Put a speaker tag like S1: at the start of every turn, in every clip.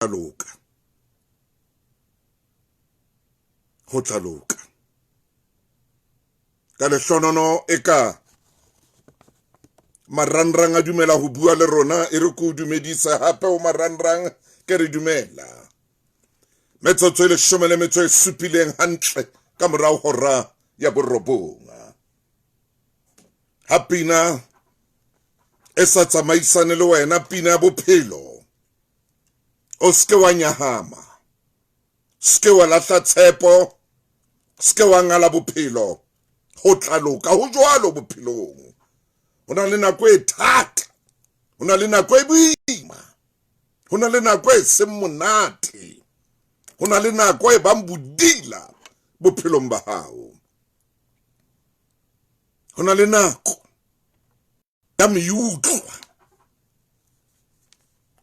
S1: tla loka. Ho tla loka. Ka lehlonono e ka marangrang a dumela ho bua le rona, e re ko dumedisa hape ho marangrang, ke re dumela. Metsotso e 17 hantle ka morao hora ya 9. Ha pina e sa tsamaisane le wena, pina ya bophelo, o seke wa nyahama, seke wa lahla tshepo, seke wa ngala bophelo. Ho tla loka, ho jwalo bophelong. Ho na le nako e thata, ho na le nako e boima, ho na le nako e seng monate, ho na le nako e bang bodila bophelong ba hao. Ho na le nako ya meutlwa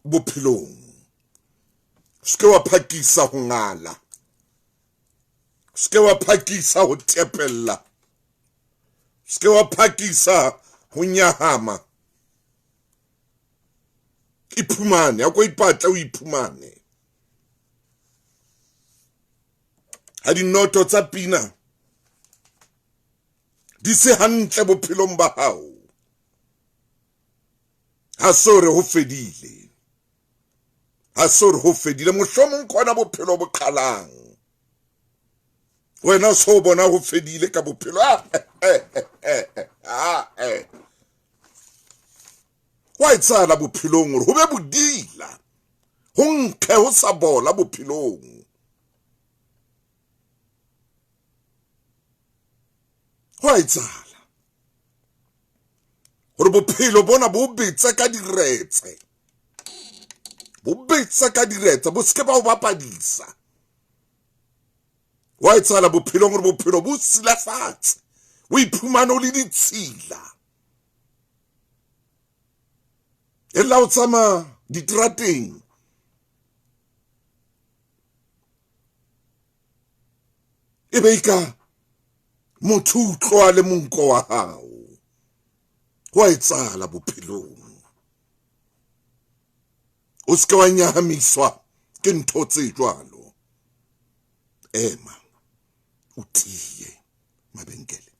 S1: bophelong. Se ke wa phakisa ho ngala, se ke wa phakisa ho tepella, se ke wa phakisa ho nyahama. Iphumane, a ko ipatle o iphumane. Ha dinoto tsa pina di se hantle bophelong ba hao, ha se hore ho fedile, ha se hore ho fedile. Mohlomong kona bophelo bo qalang, wena so bona ho fedile ka bophelo. Wa etsahala bophelong hore ho be bodila, ho nkge ho sa bola bophelong. Ho a etsahala hore bophelo bona bo betse ka diretse, bo betse ka diretse, bo seke ba o bapadisa. Wa etsahala bophelong hore bophelo bo silafatse, o iphumane o le ditshila. E la o tsamaya diterateng, e be ka motho utlwa le monko wa hao. Ho a etsahala bophelong. O seke wa nyahamiswa ke ntho tse jwalo. Ema o tiye mabenkele.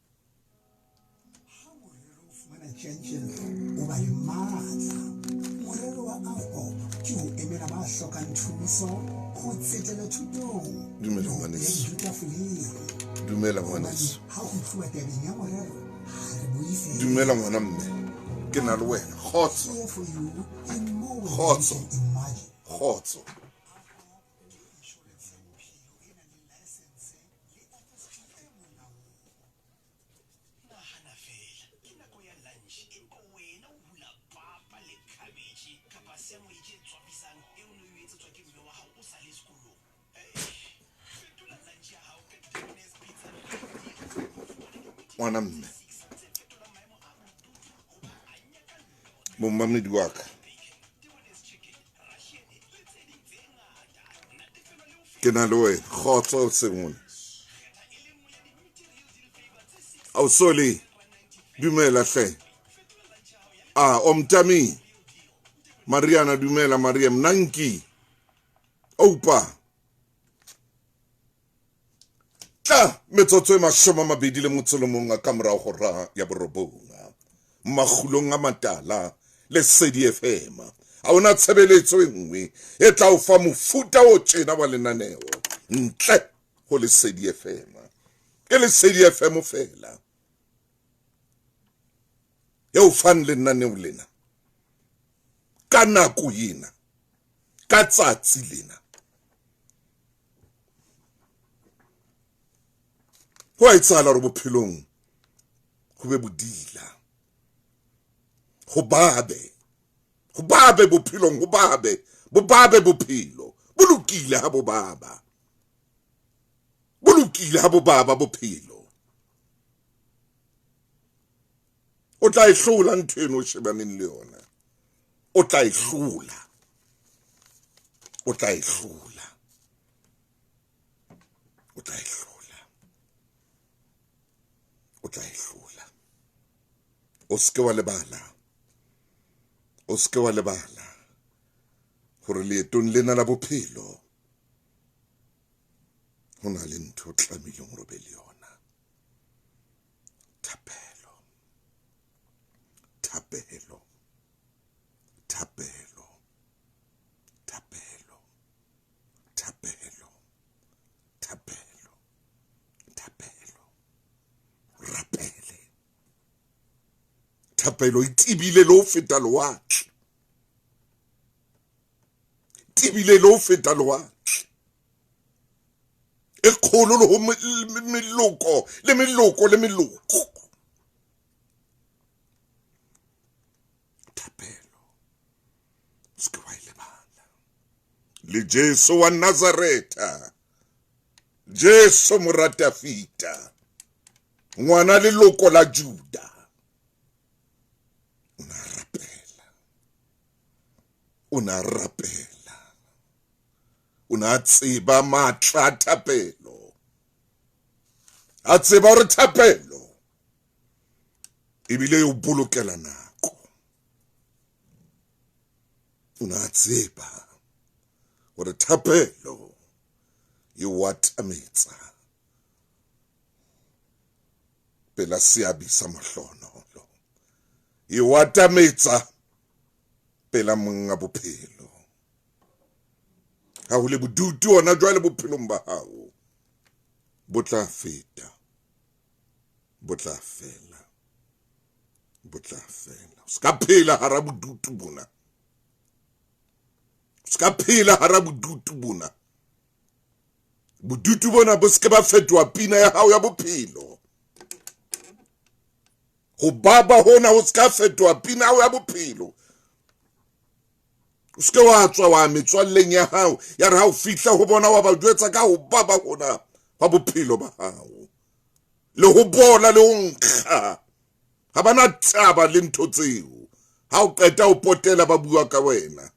S2: O ba le matla. Morero wa AVBOB ke ho emela ba hlokang thuso go tsetela thutong.
S1: Dumela ngwaneso. Dumela ngwaneso.
S2: Ha ho tluwa tabeng ya morero, ha re boife.
S1: Dumela ngwana mme. Ke na le wena. Kgotso. Kgotso. Kgotso.
S3: Nahana feela, ke nako ya lunch empa wena o hula papa le khabetjhe kapa sandwich e tswafisang eo o ne o e etsetswa ke mme wa hao o sa le sekolong. Eish! Fetola lunch ya hao ka Debonairs Pizza Meal Deal o fumane di-meat
S1: Ngwana mme.
S3: tse six tse fetolang maemo a bodutu ho ba a nyakallo.
S1: Momamedi wa ka.
S3: Bacon, Debonairs Chicken, Russian le tse ding tse ngata. Natefelwa le ho
S1: Ke na le wena. Kgotso sengwe. Ausoli, dumela hle. Ah, Omtami. Mariana, dumela Maria. Mnanki. Oupa. Tla metsotso e 21 ka morao hora ya 9. Makgulong a matala le Sedi FM. Ha hona tshebeletso e nngwe e tla o fa mofuta o tjena wa lenaneo ntle ho Lesedi FM. Ke Lesedi FM fela e o fang lenaneo lena ka nako ena, ka tsatsi lena. Ho a etsahala hore bophelong ho be bodila, ho babe, ho babe bophelong, ho babe, bo babe bophelo. Bo lokile ha bo baba, bo lokile ha bo baba bophelo. O tla e hlola ntho eno o shebaneng le yona. O tla e hlola. O tla e hlola. O tla e hlola. O tla e hlola. O seke wa lebala. O seke wa lebala. Hore Hore leetong lena la bophelo ho na le ntho o tlamehileng hore o be le yona. Thapelo. Thapelo. Thapelo. Thapelo. Thapelo. Thapelo. Thapelo. Rapele. Thapelo e tebile le ho feta lewatle. Tebile le ho feta lewatle. E kgolo le ho meloko le meloko le meloko. Thapelo. Se ke wa e lebala. Le Jesu wa Nazaretha. Jesu mora Dafita. Ngwana leloko la Juda. O na rapela. O na rapela. O na tseba matla a thapelo. A tseba hore thapelo ebile e o bolokela nako. O na tseba hore thapelo e o atametsa pela seabi sa mahlonolo, e o atametsa pela monga bophelo. Ha ho le bodutu hona jwale bophelong ba hao, bo tla feta, bo tla fela, bo tla fela. O ska phela hara bodutu bona. O ska phela hara bodutu bona. Bodutu bona bo se ke ba fetoha pina ya hao ya bophelo. Ho baba hona ho se ka fetoha pina ya hao ya bophelo. O se ke wa tswa wa metswalleng ya hao, ya re ha o fihla ho bona wa ba jwetsa ka ho baba hona wa bophelo ba hao. Le ho bola le ho nkga. Ha ba na taba le ntho tseo. Ha o qeta ho potela ba bua ka wena.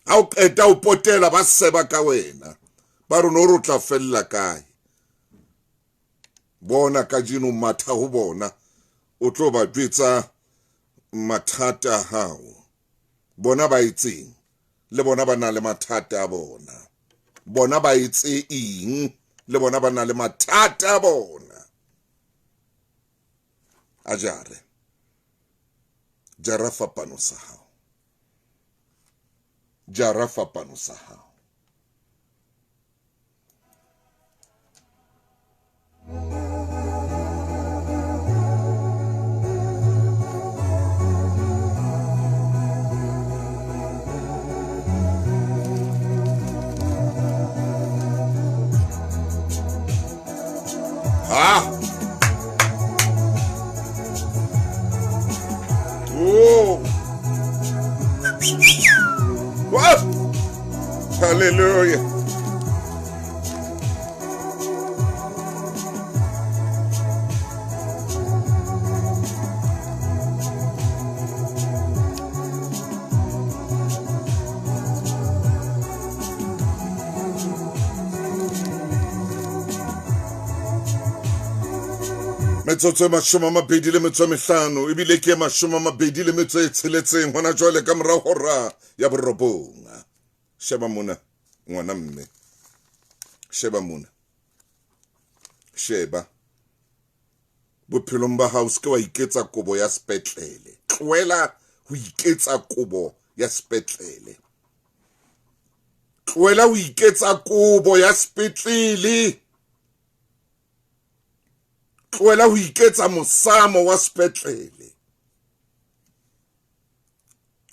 S1: Ha o qeta ho potela ba seba ka wena. Ba re no re o tla fella kae. Bona kajeno matha ho bona, o tlo ba jwetsa mathata a hao. Bona ba etseng, le bona ba na le mathata a bona. Bona ba etse eng, le bona ba na le mathata a bona. A jare. Jara fapano sa hao. Jara fapano sa hao. Ah! Oh! What? Hallelujah! Metsotso e 25 ebile ke 26 hona jwale ka mora hora ya 9. Sheba mona ngwana mme, sheba mona, sheba bophelong ba hao, se ke wa iketsa kobo ya sepetlele. Tlohela ho iketsa kobo ya sepetlele. Tlohela ho iketsa kobo ya sepetlele. Tlohela ho iketsa mosamo wa sepetlele.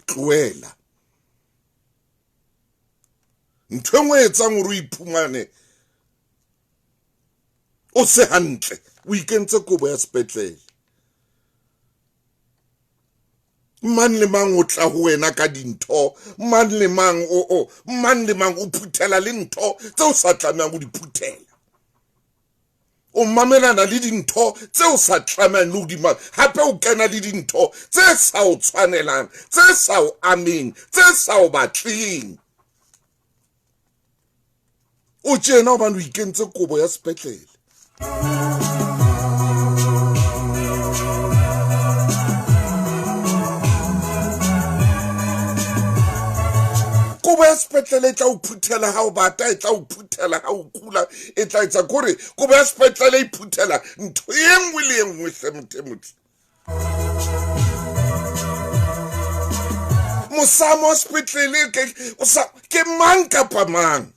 S1: Tlohela. Ntho e nngwe e etsang hore o iphumane o se hantle, o ikentse kobo ya sepetlele. Mang le mang o tla ho wena ka dintho, mang le mang o mang le mang o phuthela le ntho tseo sa tlamehang ho di phuthela. O mamelana le dintho tseo sa tlamehang le ho di mamela. Hape o kena le dintho tse sa o tshwanelang, tse sa o ameng, tse sa o batleng. O tjena hobane o ikentse kobo ya sepetlele. Kobo ya sepetlele e tla o phuthela ha o bata, e tla o phuthela ha o kula, e tla etsa kore kobo ya sepetlele e phuthela ntho e nngwe le e nngwe hle motho e motle. Mosamo wa sepetlele ke mang kapa mang?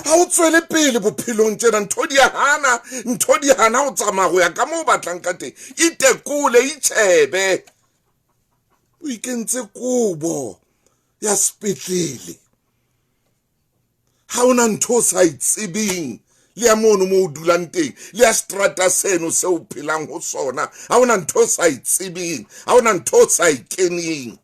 S1: Ha o tswele pele bophelong tjena, ntho di a hana, ntho di hana ho tsamaya go ya ka moo o batlang ka teng. Itekole, itjhebe. O ikentse kobo ya sepetlele. Ha ona ntho o sa e tsebeng, le ya mono mo o dulang teng, le ya seterata seno seo o phelang ho sona, ha ona ntho o sa e tsebeng, ha ona ntho o sa e keneng.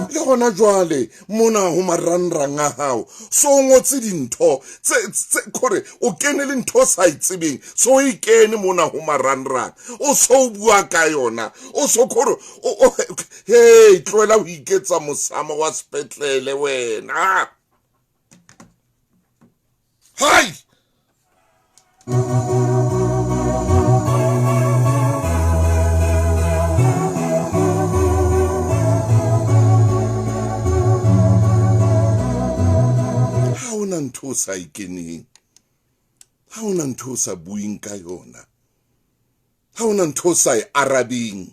S1: Le hona jwale mona ho marangrang a hao so o ngotse dintho tse kore o kene le ntho o sa e tsebeng, so o e kene mona ho marangrang, o so o bua ka yona, o so kore hey, tlohela ho iketsa mosamo wa sepetlele wena. Hai! Ha ona ntho o sa e keneng, ha ona ntho o sa bueng ka yona, ha ona ntho o sa e arabeng.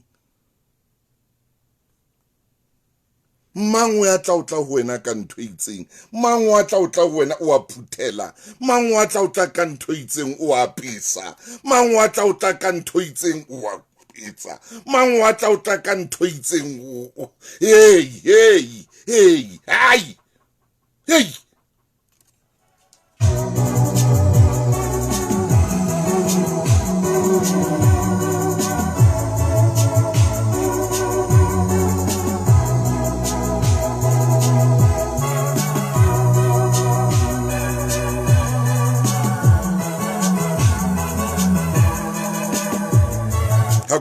S1: Mang o ya tla o tla ho wena ka ntho e itseng, mang o a tla o tla ho wena o a phuthela, mang o a tla o tla ka ntho e itseng o a apesa, mang o a tla o tla ka ntho e itseng o a etsa, mang o a tla o tla ka ntho e itseng o hey, hey, hey, hai, hey.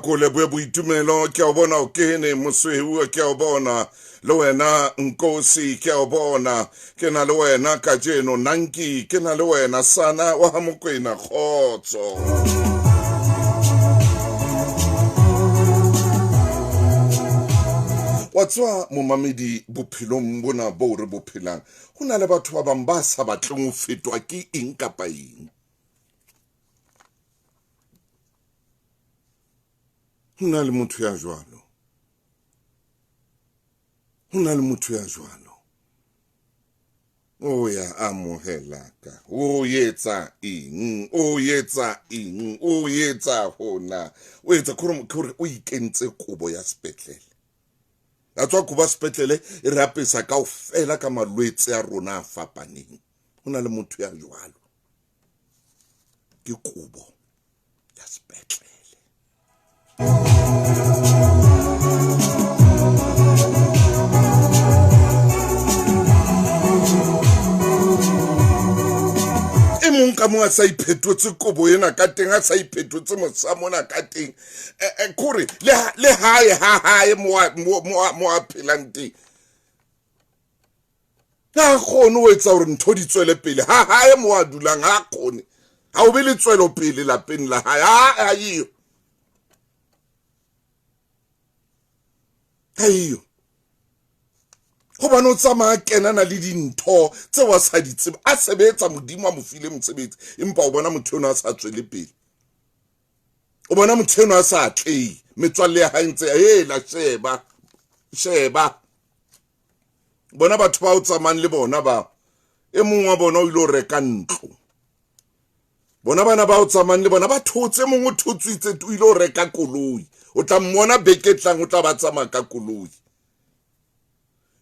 S1: Ko lebohe boitumelo, ke a o bona o kene mosweu, ke a o bona le wena Nkosi, ke a o bona ke na le wena kajeno Nanki, ke na le wena Sana wa ha Mokwena, kgotso. Wa tswa momamedi bophelong bona bo re bo phelang, ho na le batho ba bang ba sa batleng ho fetwa ke eng kapa eng. Ho na le motho ya jwalo, ho na le motho ya jwalo. O ya amohela ka, o etsa eng, o etsa eng, o etsa hona, o etsa kore o ikentse kobo ya sepetlele. A tswa kobo ya sepetlele e re apesa kaofela ka malwetse a rona a fapaneng. Ho na le motho ya jwalo, ke kobo ya sepetlele. E mong ka mong a sa iphetotse kobo ena ka teng, a sa iphetotse mosamo ona ka teng, kore le hae ha hae mo a phelang teng, ha kgone ho etsa hore ntho di tswele pele. Ha hae mo a dulang ha kgone, ha o be le tswelopele lapeng la hae, ha eyo, ha eyo. Hobane o tsamaya kenana le dintho tseo a sa di tsebe, a sebetsa Modimo a mo file mosebetsi, empa o bona motho enwa a sa tswele pele, o bona motho enwa a sa atlehe, metswalle ya hae ntse hela sheba sheba. Bona batho ba o tsamayang le bona ba, e mong wa bona o ile ho reka ntlo. Bona bana ba o tsamayang le bona ba thotse, mong o thotswitse, o ile ho reka koloi. O tla mmona beke e tlang o tla ba tsamaya ka koloi.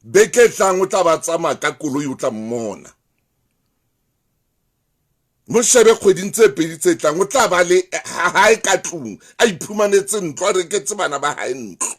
S1: Beke e tlang o tla ba tsamaya ka koloi, o tla mmona. Mo shebe kgweding tse pedi tse tlang, o tla ba le ha hae ka tlung, a iphumanetse ntlo, a reketse bana ba hae ntlo.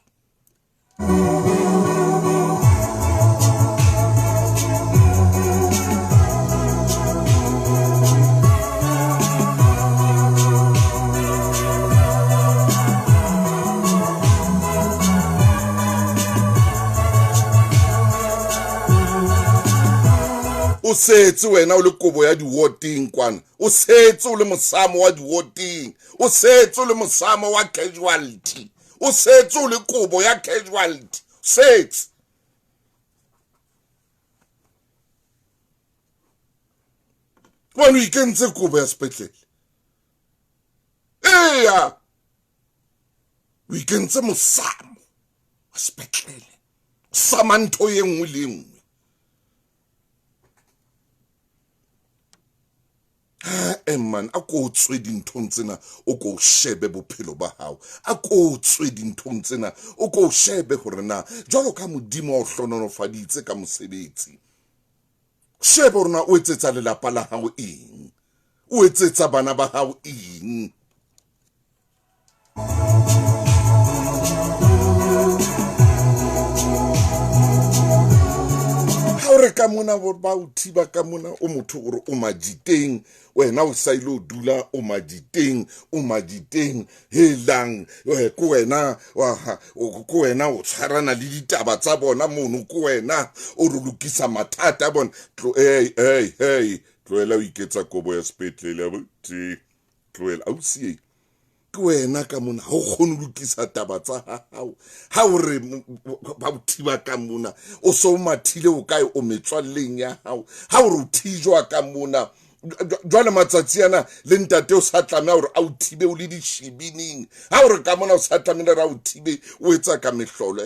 S1: O setse wena o le kobo ya di-warding kwana, o setse o le mosamo wa di-warding, o setse o le mosamo wa casualty, o setse o le kobo ya casualty, setse. Hobane o ikentse kobo ya sepetlele. Eya, o ikentse mosamo wa sepetlele, o sama ntho e nngwe le e nngwe. Ha man, a ko tswe dinthong tsena, o ko shebe bophelo ba hao, a ko tswe dinthong tsena, o ko shebe hore na jwalo ka Modimo o hlohonolofaditse ka mosebetsi, shebe hore na o etsetsa lelapa la hao eng, o etsetsa bana ba hao eng. Ha o re ka mona ba o thiba ka mona, o motho o re o majiteng, wena o sa ile o dula o majiteng, o majiteng, helang, ke wena, ke wena o tshwarana le ditaba tsa bona mono, ke wena o re lokisa mathata a bona. Hey, hey, hey, tlohela ho iketsa kobo ya sepetlele, abuti, tlohela, ausi, ke wena ka mona ha o kgone ho lokisa taba tsa hao. Ha o re ba o thiba ka mona, o so o mathile o kae, o metswalleng ya hao. Ha o re o thijwa ka mona, jwale matsatsi ana le ntate o sa tlameha hore a o thibe o le dishibining. Ha o re ka mona o sa tlamehile hore a o thibe, o etsa ka mehlolo.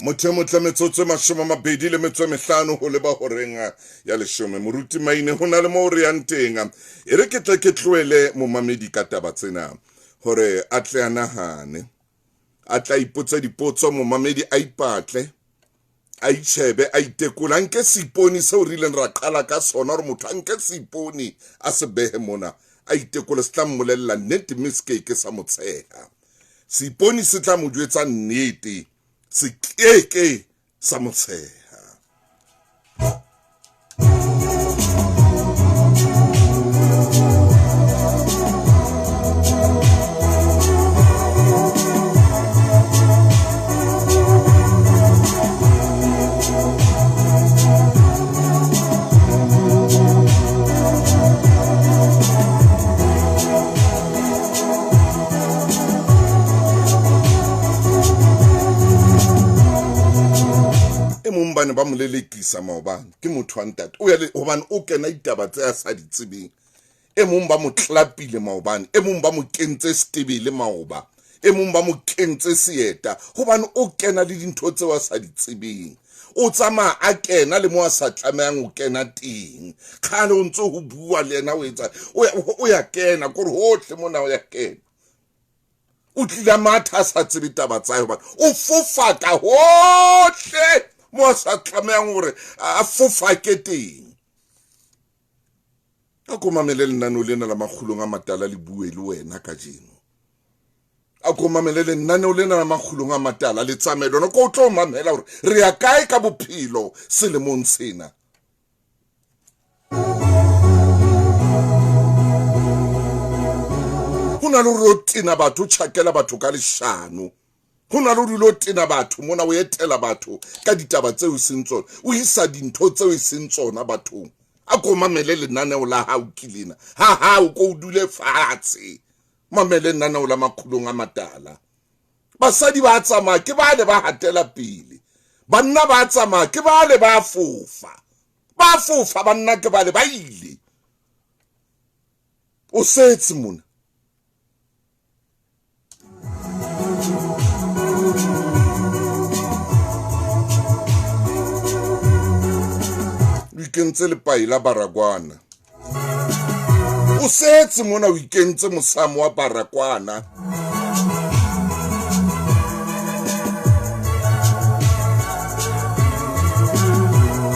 S1: Motho e motle metsotso e 25 ho leba horeng ya 10. Moruti Maine, ho na le moo re yang teng. E re ke tle ke tlohele momamedi ka taba tsena hore a tle a nahane, a tla ipotse dipotso, momamedi a ipatle, a itjhebe, a itekole, a nke seipone seo re ileng ra qala ka sona, hore motho a nke seipone a se behe mona, a itekole, se tla mmolella nnete mme se ke ke sa mo tsheha. Seipone se tla mo jwetsa nnete, se ke sa mo tsheha. Mong bane ba mo lelekisa maobane, ke motho wa ntate, o ya le hobane o kena ditaba tse a sa di tsebeng. E mong ba mo tlapile maobane, e mong ba mo kentse setebele maoba, e mong ba mo kentse seeta, hobane o kena le dintho tseo a sa di tsebeng. O tsamaya a kena le mo a sa tlamehang ho kena teng. Kgale o ntso ho bua le yena, o etsa, o ya kena, kore hohle mona o ya kena. O tlile matha a sa tsebe taba tsa hae, hobane o fofa ka hohle mo a sa tlamehang hore a fofa ke teng. A ko mamele lenaneo lena la Makgulong a Matala le bue le wena kajeno. A ko mamele lenaneo lena la Makgulong a Matala le tsamaye lona, ko o tlo mamela hore re ya kae ka bophelo selemong sena. Ho na le hore o tena batho, o tjhakela batho ka leshano. Ho na le hore o dule o tena batho mona, o etela batho ka ditaba tseo e seng tsona, o isa dintho tseo e seng tsona bathong. A ko mamele lenaneo la hao ke lena. Ha hao ko o dule fatshe. Mamele lenaneo la Makgulong a Matala. Basadi ba tsamaya ke bale ba hatela pele. Banna ba tsamaya ke bale ba fofa. Ba fofa banna ke bale ba ile. O setse mona. O ikentse lepai la Baragwana. O setse mona o ikentse mosamo wa Baragwana.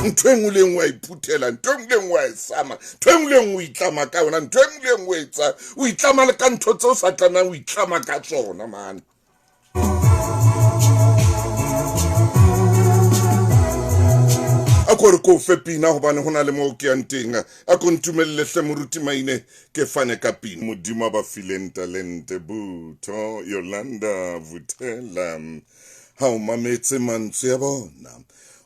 S1: Ntho e nngwe le nngwe wa iphuthela, ntho e nngwe le nngwe wa e sama, ntho e nngwe le nngwe o itlama ka yona, ntho e nngwe le nngwe o etsa, o itlama le ka ntho tseo o sa tlamehang ho itlama ka tsona, mane. ko re ko fe pina hobane ho na le moo ke yang teng. A ko ntumelle hle moruti Maine ke fane ka pina. Modimo a ba fileng talente Butho Yolanda Vuthela. Ha o mametse mantswe a bona,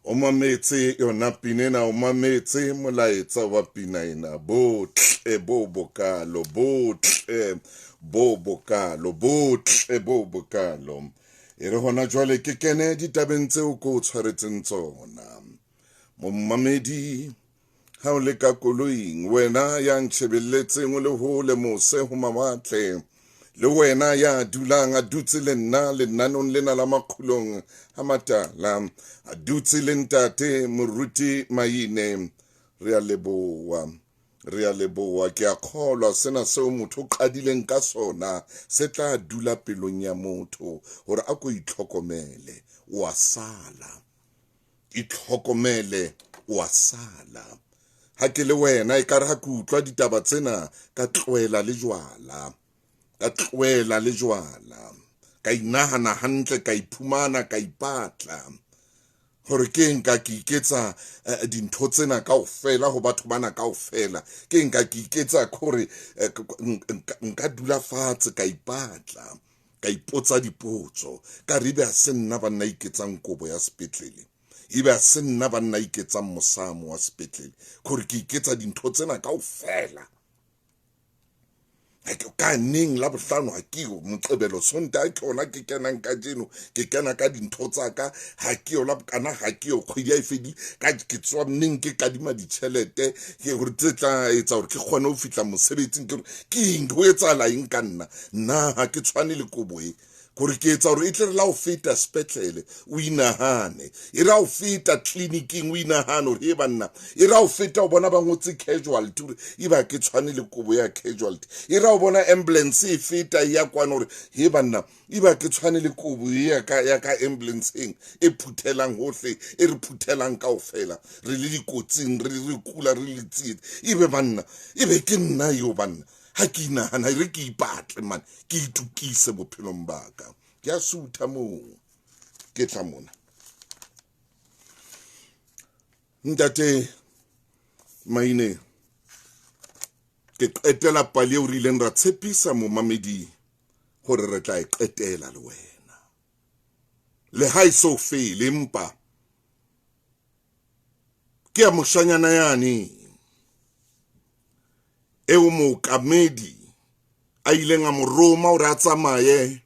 S1: o mametse yona pina ena, o mametse molaetsa wa pina ena. Botle bo bokalo, botle bo bokalo, botle bo bokalo. E re hona jwale ke kene ditabeng tseo ko o tshwaretseng tsona. Momamedi, ha o le ka koloing, wena ya ntjhebelletseng o le hole mose ho mawatle, le wena ya dulang a dutse le nna lenanong lena la makgulong a matala, a dutse le ntate Moruti Maine, re a leboha. Re a leboha. Ke a kgolwa sena seo motho o qadileng ka sona se tla dula pelong ya motho hore a ko itlhokomele. O a sala. Itlhokomele, o a sala. Ha ke le wena ekare ha ke utlwa ditaba tsena ka tlohela le jwala. Ka tlohela le jwala. Ka inahana hantle, ka iphumana, ka ipatla. Hore ke nka ke iketsa dintho tsena kaofela ho batho bana kaofela. Ke nka ke iketsa hore nka dula fatshe ka ipatla, ka ipotsa dipotso. Ka re ebe ha se nna banna iketsang kobo ya sepetlele. Ebe ha se nna banna iketsang mosamo wa sepetlele. Hore ke iketsa dintho tsena kaofela. Ka neng la bohlano ha ke yo Moqebelo Sontaha ke hona ke kenang kajeno, ke kena ka dintho tsa ka, ha ke yo la bokana, ha ke yo kgwedi ha e fedile, ka ke tswa neng ke kadima ditjhelete ke hore tse tla etsa hore ke kgone ho fihla mosebetsing, ke hore ke eng ho etsahala eng ka nna, nna ha ke tshwane le kobo e. Hore ke etsa hore e tle re la ho feta sepetlele o inahane, e re ha o feta tleliniking o inahane hore e banna, e re ha o feta o bona ba ngotse casualty hore e ba ke tshwane le kobo ya casualty, e re ha o bona ambulance e feta e ya kwana hore he banna, e ba ke tshwane le kobo e ya ka, ya ka ambulanceng e phuthelang hohle, e re phuthelang kaofela, re le dikotsing, re re kula, re le tsietsi, e be banna, e be ke nna eo banna. Ha ke inahana, e re ke ipatle man, ke itukise bophelong ba ka. Ke a sutha moo, ke tla mona. Ntate Maine, ke qetela pale eo re ileng ra tshepisa momamedi hore re tla e qetela le wena. Le ha e so fele, empa ke ya moshanyana yane eo mookamedi a ileng a mo roma hore a tsamaye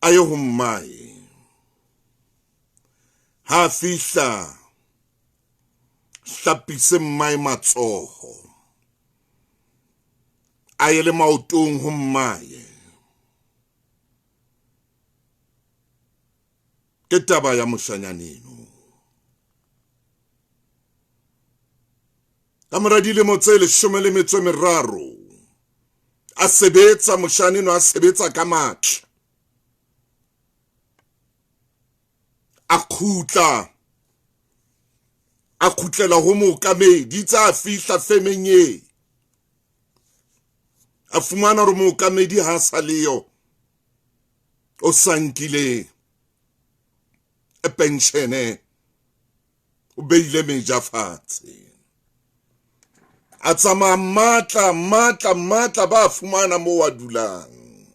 S1: a ye ho mmae. Ha fihla hlapise mmae matsoho, a ye le maotong ho mmae. Ke taba ya moshanyaneno. Ka mora dilemo tse 13 a sebetsa moshaneno, a sebetsa ka matla, a kgutla, a kgutlela ho mookamedi. Itse a fihla femeng e, a fumana hore mookamedi ha a sa leyo, o sa nkile penshene, o beile meja fatshe. A tsamaya matla, matla, matla, ba fumana moo a dulang.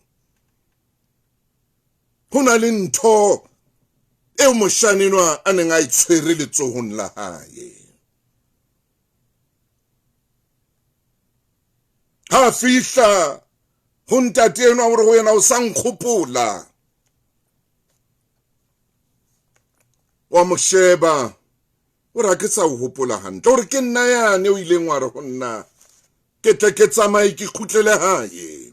S1: Ho na le ntho eo moshanenwa a neng a e tshwere letsohong la hae. Ha fihla ho ntate enwa hore ho yena o sa nkgopola, wa mo sheba o re ha ke sa o hopola hantle, hore ke nna yane o ileng wa re ho nna ke tle ke tsamaye ke kgutlele hae,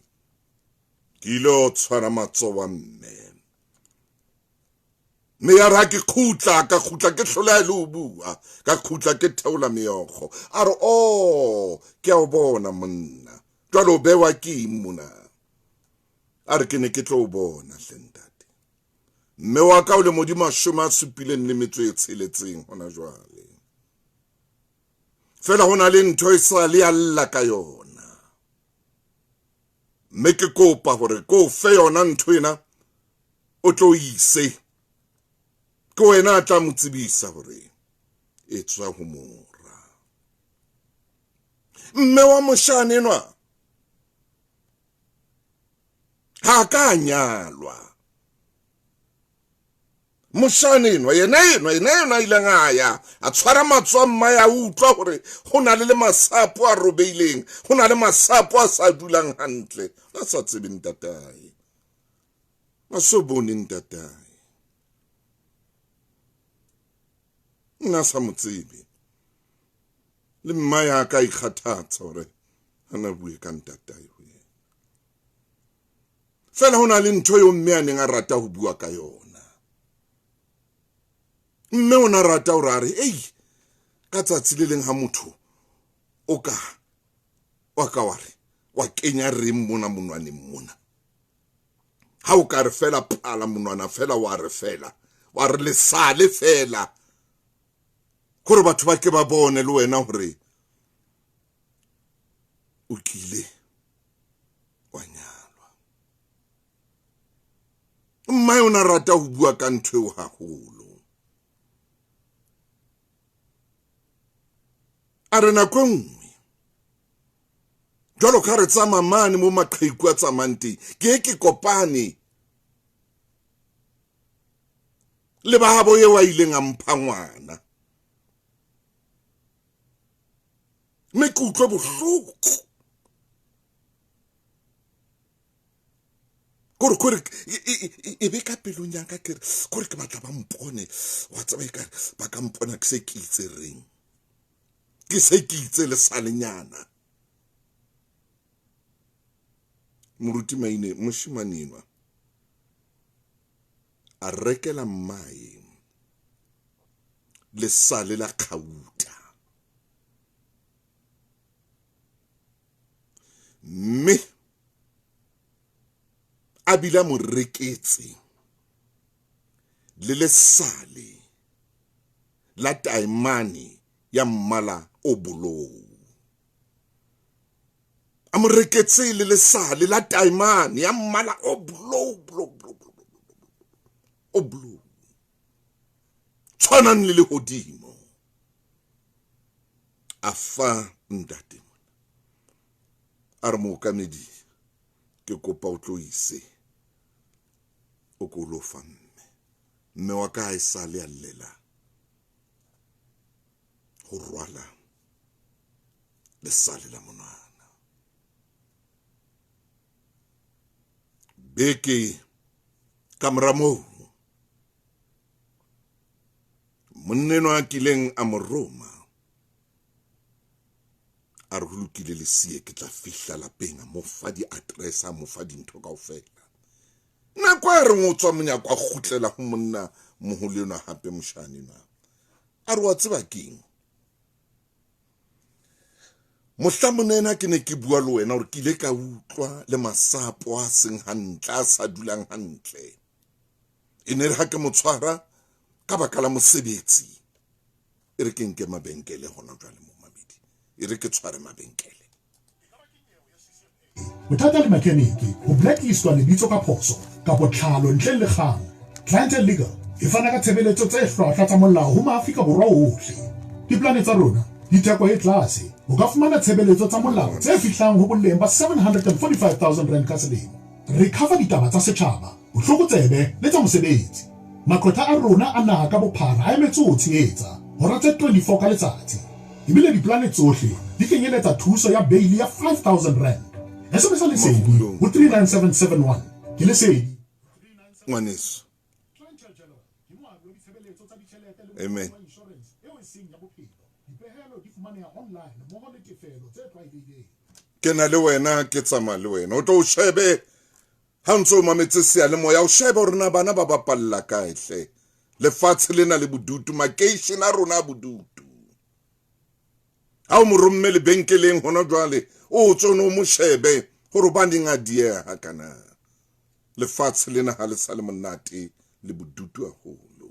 S1: ke ile ho tshwara matsoho a mme. Mme ya re ha ke kgutla, ka kgutla ke hloleha le ho bua, ka kgutla ke theola meokgo. A re, oh, ke a o bona monna, jwale o bewa ke eng mona? A re, ke ne ke tlo o bona hle ntate. Mme wa ka o le modimo 76 hona jwale. Feela ho na le ntho e sa le a lla ka yona. Mme ke kopa hore ko fe yona ntho ena, o tlo ise. Ke wena a tla mo tsebisa hore e tswa ho mora. Mme wa moshane enwa ha ka nyalwa. Moshane enwa yena enwa yena enwa a ileng a ya a tshwara matsoho a mmae, a utlwa hore ho na le le masapo a robeileng, ho na le masapo a sa dulang hantle, a sa tsebe ntatae, a so bone ntatae, nna sa mo tsebe. Le mmae a ka ikgathatsa hore a na bue ka ntatae ho yena. Fela ho na le ntho eo mme a neng a rata ho bua ka yona. Mme o na rata hore a re, ei, ka tsatsi le leng ha motho o ka wa ka wa re wa kenya reng mona monwaneng mona, ha o ka re fela phala monwana fela wa re fela wa re lesale fela, hore batho ba ke ba bone le wena hore o kile wa nyalwa. Mmae o na rata ho bua ka ntho eo haholo. A re nako e nngwe jwalo ka re tsamaya mane mo maqheku a tsamayang teng, ke e ke kopane le ba habo eo a ileng a mpha ngwana, mme ke utlwe bohloko kore kore e be ka pelong ya ka ke re kore ke batla ba mpone, wa tseba ekare ba ka mpona ke se ke itse reng, ke se ke itse lesalenyana. Moruti Maine moshemane enwa a rekela mmae lesale la kgauta, mme a bile a mo reketse le lesale la taemane ya mmala o bolou. A mo reketse le lesale la taemane ya mmala o bolou, bolou, bolou, bolou, o bolou, tshwanang le lehodimo. A fa ntate mona, a re mookamedi, ke kopa o tlo ise o ko lo fa mme. Mme wa ka ha e sale a llela ho rwala lesale la monwana. Beke ka mora moo, monna enwa a kileng a mo roma a re ho lokile lesie, ke tla fihla lapeng, a mo fa di-address, a mo fa dintho kaofela. Nako a reng o tswa monyako a kgutlela ho monna moholo enwa hape moshane enwa, a re wa tseba keng, mohla monena ke ne ke bua le wena hore ke ile ka utlwa le masapo a seng hantle, a sa dulang hantle. E ne re ha ke mo tshwara ka baka la mosebetsi, e re ke nke mabenkele hona jwale mo mamedi, e re ke tshware mabenkele.
S2: Bothata le makheniki, ho blacklistwa lebitso ka phoso kapa tlhalo ntle le kgang. Clientele Legal e fana ka tshebeletso tse hlwahlwa tsa molao ho maAfrika Borwa ohle. Diplane tsa rona di theko e tlase. O ka fumana tshebeletso tsa molao tse fihlang ho boleng ba R745 000 ka selemo. Re cover ditaba tsa setjhaba, botlokotsebe le tsa mosebetsi. Maqwetha a rona a naha ka bophara a emetse ho o tshehetsa hora tse 24 ka letsatsi. Ebile diplane tsohle di kenyeletsa thuso ya beili ya R5000. SMS-a Lesedi ho 39771. Ke Lesedi.
S1: Ngwaneso. Amen. Ke na le wena, ke tsamaya le wena. O tlo o shebe ha ntse o mametse seyalemoya, o shebe hore na bana ba bapalla kae hle. Lefatshe lena le bodutu, makeishene a rona a bodutu. Ha o mo romme lebenkeleng hona jwale, o tswe o mo shebe hore hobaneng a dieha kana. Lefatshe lena ha le sa le monate, le bodutu haholo.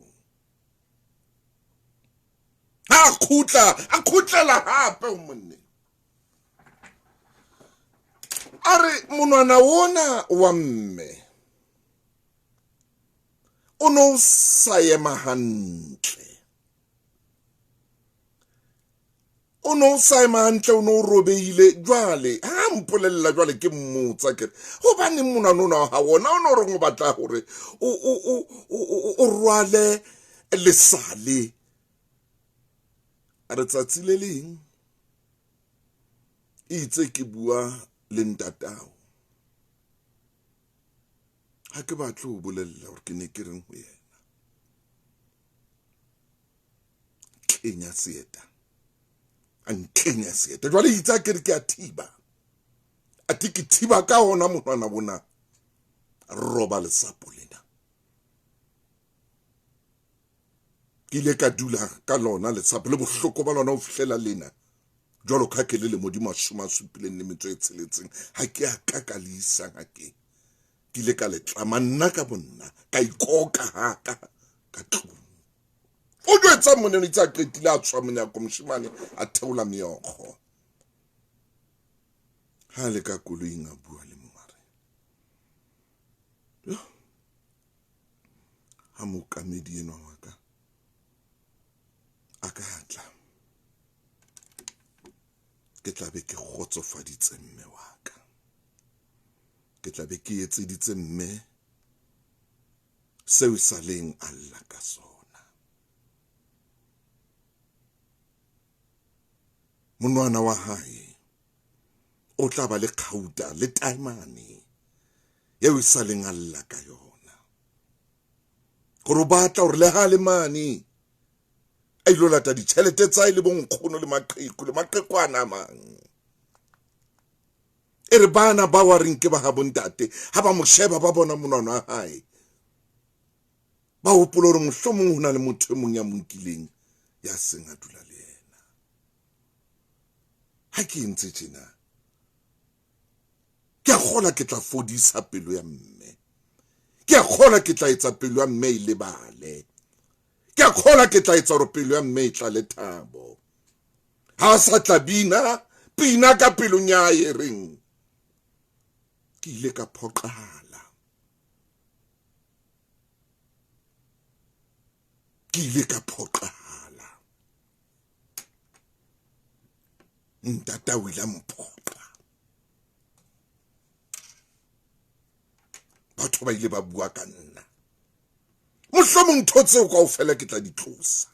S1: Ha khutla, a khutlela hape ho monne. A re monwana ona wa mme o no sa ema hantle. O no sa ema hantle, o no robehile. Jwale ha mpolella jwale ke mmotsa ke re hobaneng monwana ona ha wona o no reng o batla hore o rwale lesale. A re tsatsi le leng itse ke bua le ntatao, ha ke batle ho bolella hore ke ne ke reng ho yena. Kenya seeta, a nkenya seeta. Jwale itse ke re ke a thiba, a thi ke thiba ka hona monwana bona, roba lesapo lena. Ke ile ka dula ka lona lesapo le bohloko ba lona ho fihlela lena. Jwalo ka ke le lemo di 76, ha ke a ka ka le isa ngakeng. Ke ile ka le tlama nna ka bonna, ka ikoka haka ka tlung. O jwetsa monene itse a qetile a tswa monyako moshemane a theola meokgo. Ha le ka koloing a bua le mongare. Ha mookamedi enwa wa ka a ka tla, ke tla be ke kgotsofaditse mme wa ka. Ke tla be ke etseditse mme seo sa leng a lla ka sona. Monwana wa hae o tla ba le kgauta le taemane eo e sa leng a lla ka yona. Gore o batla hore le ha le mane a ilo lata ditjhelete tsa hae le bonkgono le maqheku le maqhekwana a mang. E re bana ba wa reng ke ba ha bontate, ha ba mo sheba ba bona monwana wa hae, ba hopola hore mohlomong ho na le motho e mong ya mo nkileng ya seng a dula le yena. Ha ke entse tjena, ke a kgola ke tla fodisa pelo ya mme. Ke a kgola ke tla etsa pelo ya mme e lebale. Ke a kgola ke tla etsa hore pelo ya mme e tlale thabo. Ha sa tla bina pina ka pelong ya hae e reng ke ile ka phoqahala. Ke ile ka phoqahala. Ntata o ile a mphoqa. Batho ba ile ba bua ka nna. Mohlomong ntho tseo kaofela ke tla di tlosa.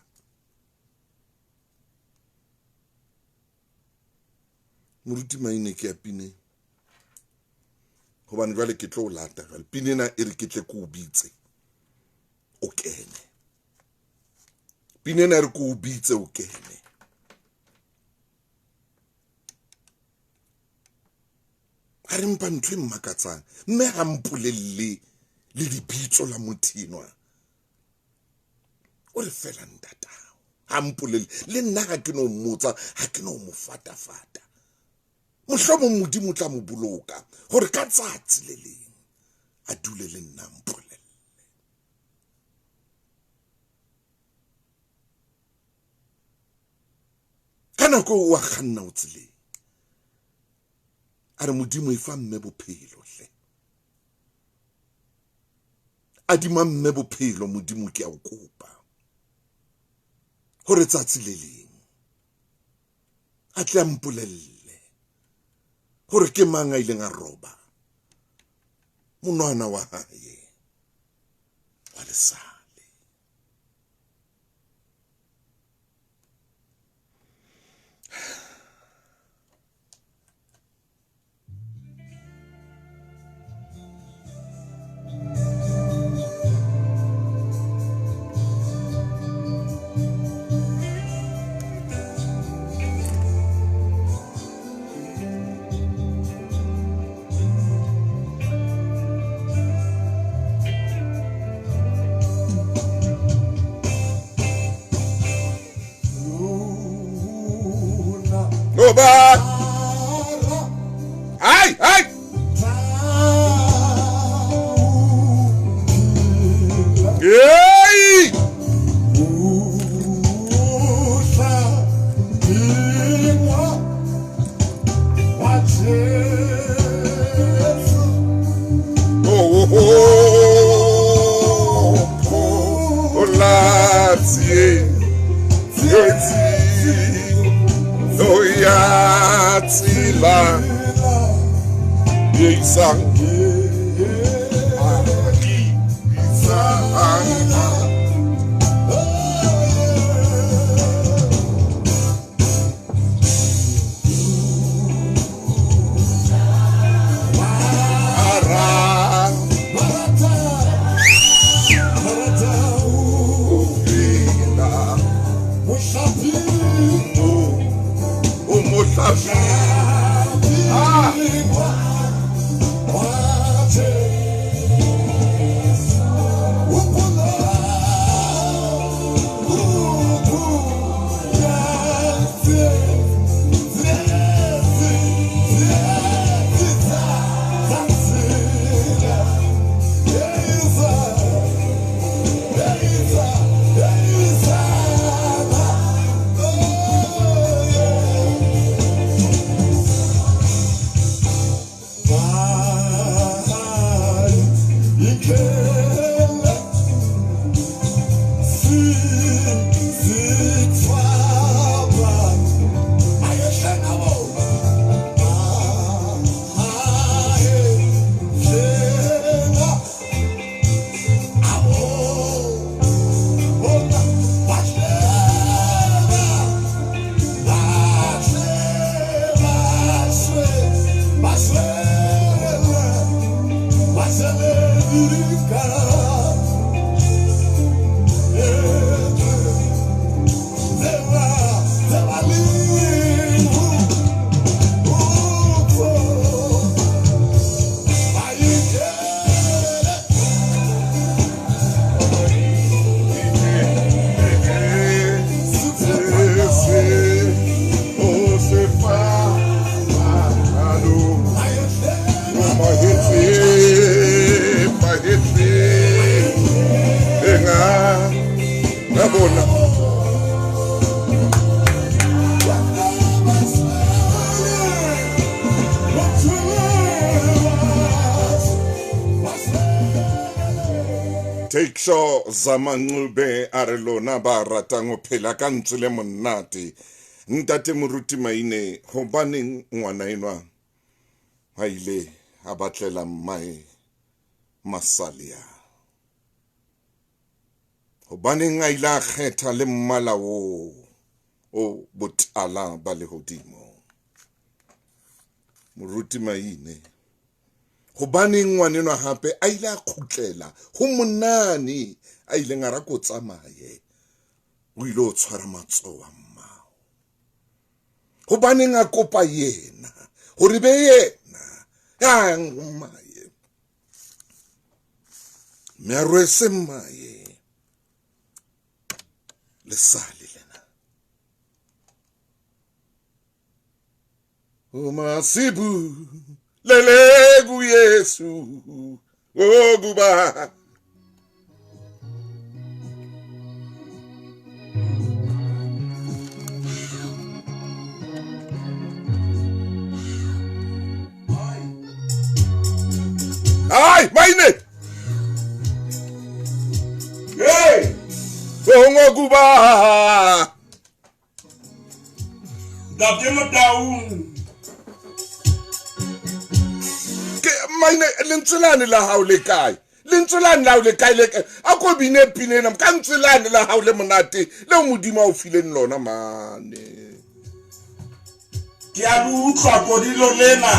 S1: Moruti Maine ke ya pineng, hobane jwale ke tlo o lata jwale. Pina ena e re ke tle ke o bitse o kene. Pina ena e re ke o bitse o kene. A re mpa ntho e mmakatsang, mme ha mpolelle le lebitso la motho enwa. O re fela ntatao, ha mpolelle le nna ha ke no mmotsa, ha ke no mo fatafata. Mohlomong Modimo o tla mo boloka hore ka tsatsi le leng a dule le nna mpolelle. Ka nako eo wa kganna o tseleng, a re Modimo e fa mme bophelo hle. Adima mme bophelo Modimo ke a o kopa hore tsatsi le leng a tle a mpolelle hore ke mang a ileng a roba monwana wa hae wa lesale. Ai, ai! Ei! Oh, oh, oh, oh. Mahetsi o ya tsela e isang Take sure Zamancube a re lona ba ratang ho phela ka ntswe le monate. Ntate Moruti Maine, hobaneng ngwana enwa ha ile a batlela mmae masalia? Hobaneng a ile a kgetha le mmala o o botala ba lehodimo? Moruti Maine, hobaneng ngwanenwa hape a ile a kgutlela ho monane a ileng a ra ko tsamaye, o ile o tshwara matsoho a mmao? Hobaneng a kopa yena hore be yena ya mmae, mme a rwese mmae lesale lena? O masibu lele Yesu oguba. Ay, Maine! Hey! Ongoguba!
S4: Ntate Motaung.
S1: Maine, lentswe lane la hao le kae? Lentswe lane la hao le kae le kae? A ko bine pina ena, ka lentswe lane la hao le monate leo Modimo a o fileng lona mane.
S4: Ke a le utlwa kodilo lena.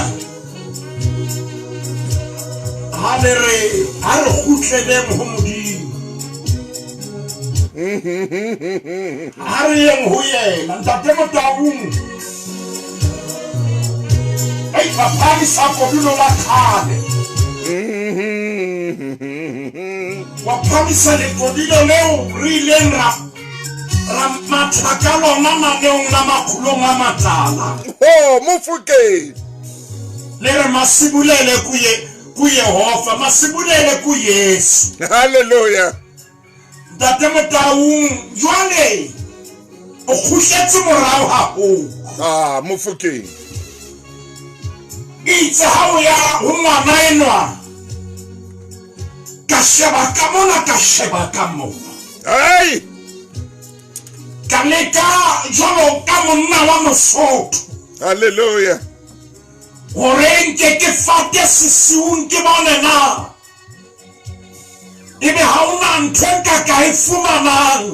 S4: Ha le re, ha re kgutleleng ho Modimo. Ha re yeng ho yena, Ntate Motaung. Ei, ba phamisa kodilo la kgale. Wa phamisa lekodilo leo re ileng ra matha ka lona maneong la makgolong a matala.
S1: Oh, Mofokeng.
S4: Le re masibulele ku Yehova, masibulele ku Yesu.
S1: Hallelujah.
S4: Ntate Motaung, jwale o kgutletse morao haholo.
S1: Ah, Mofokeng.
S4: Itse ha o ya ho ngwana enwa, ka sheba ka mona, ka sheba ka mona.
S1: Hey!
S4: Ka leka jwalo ka monna wa Mosotho.
S1: Hallelujah.
S4: Hore nke ke fate sesiung ke bone na ebe ha o na ntho e nka ka e fumanang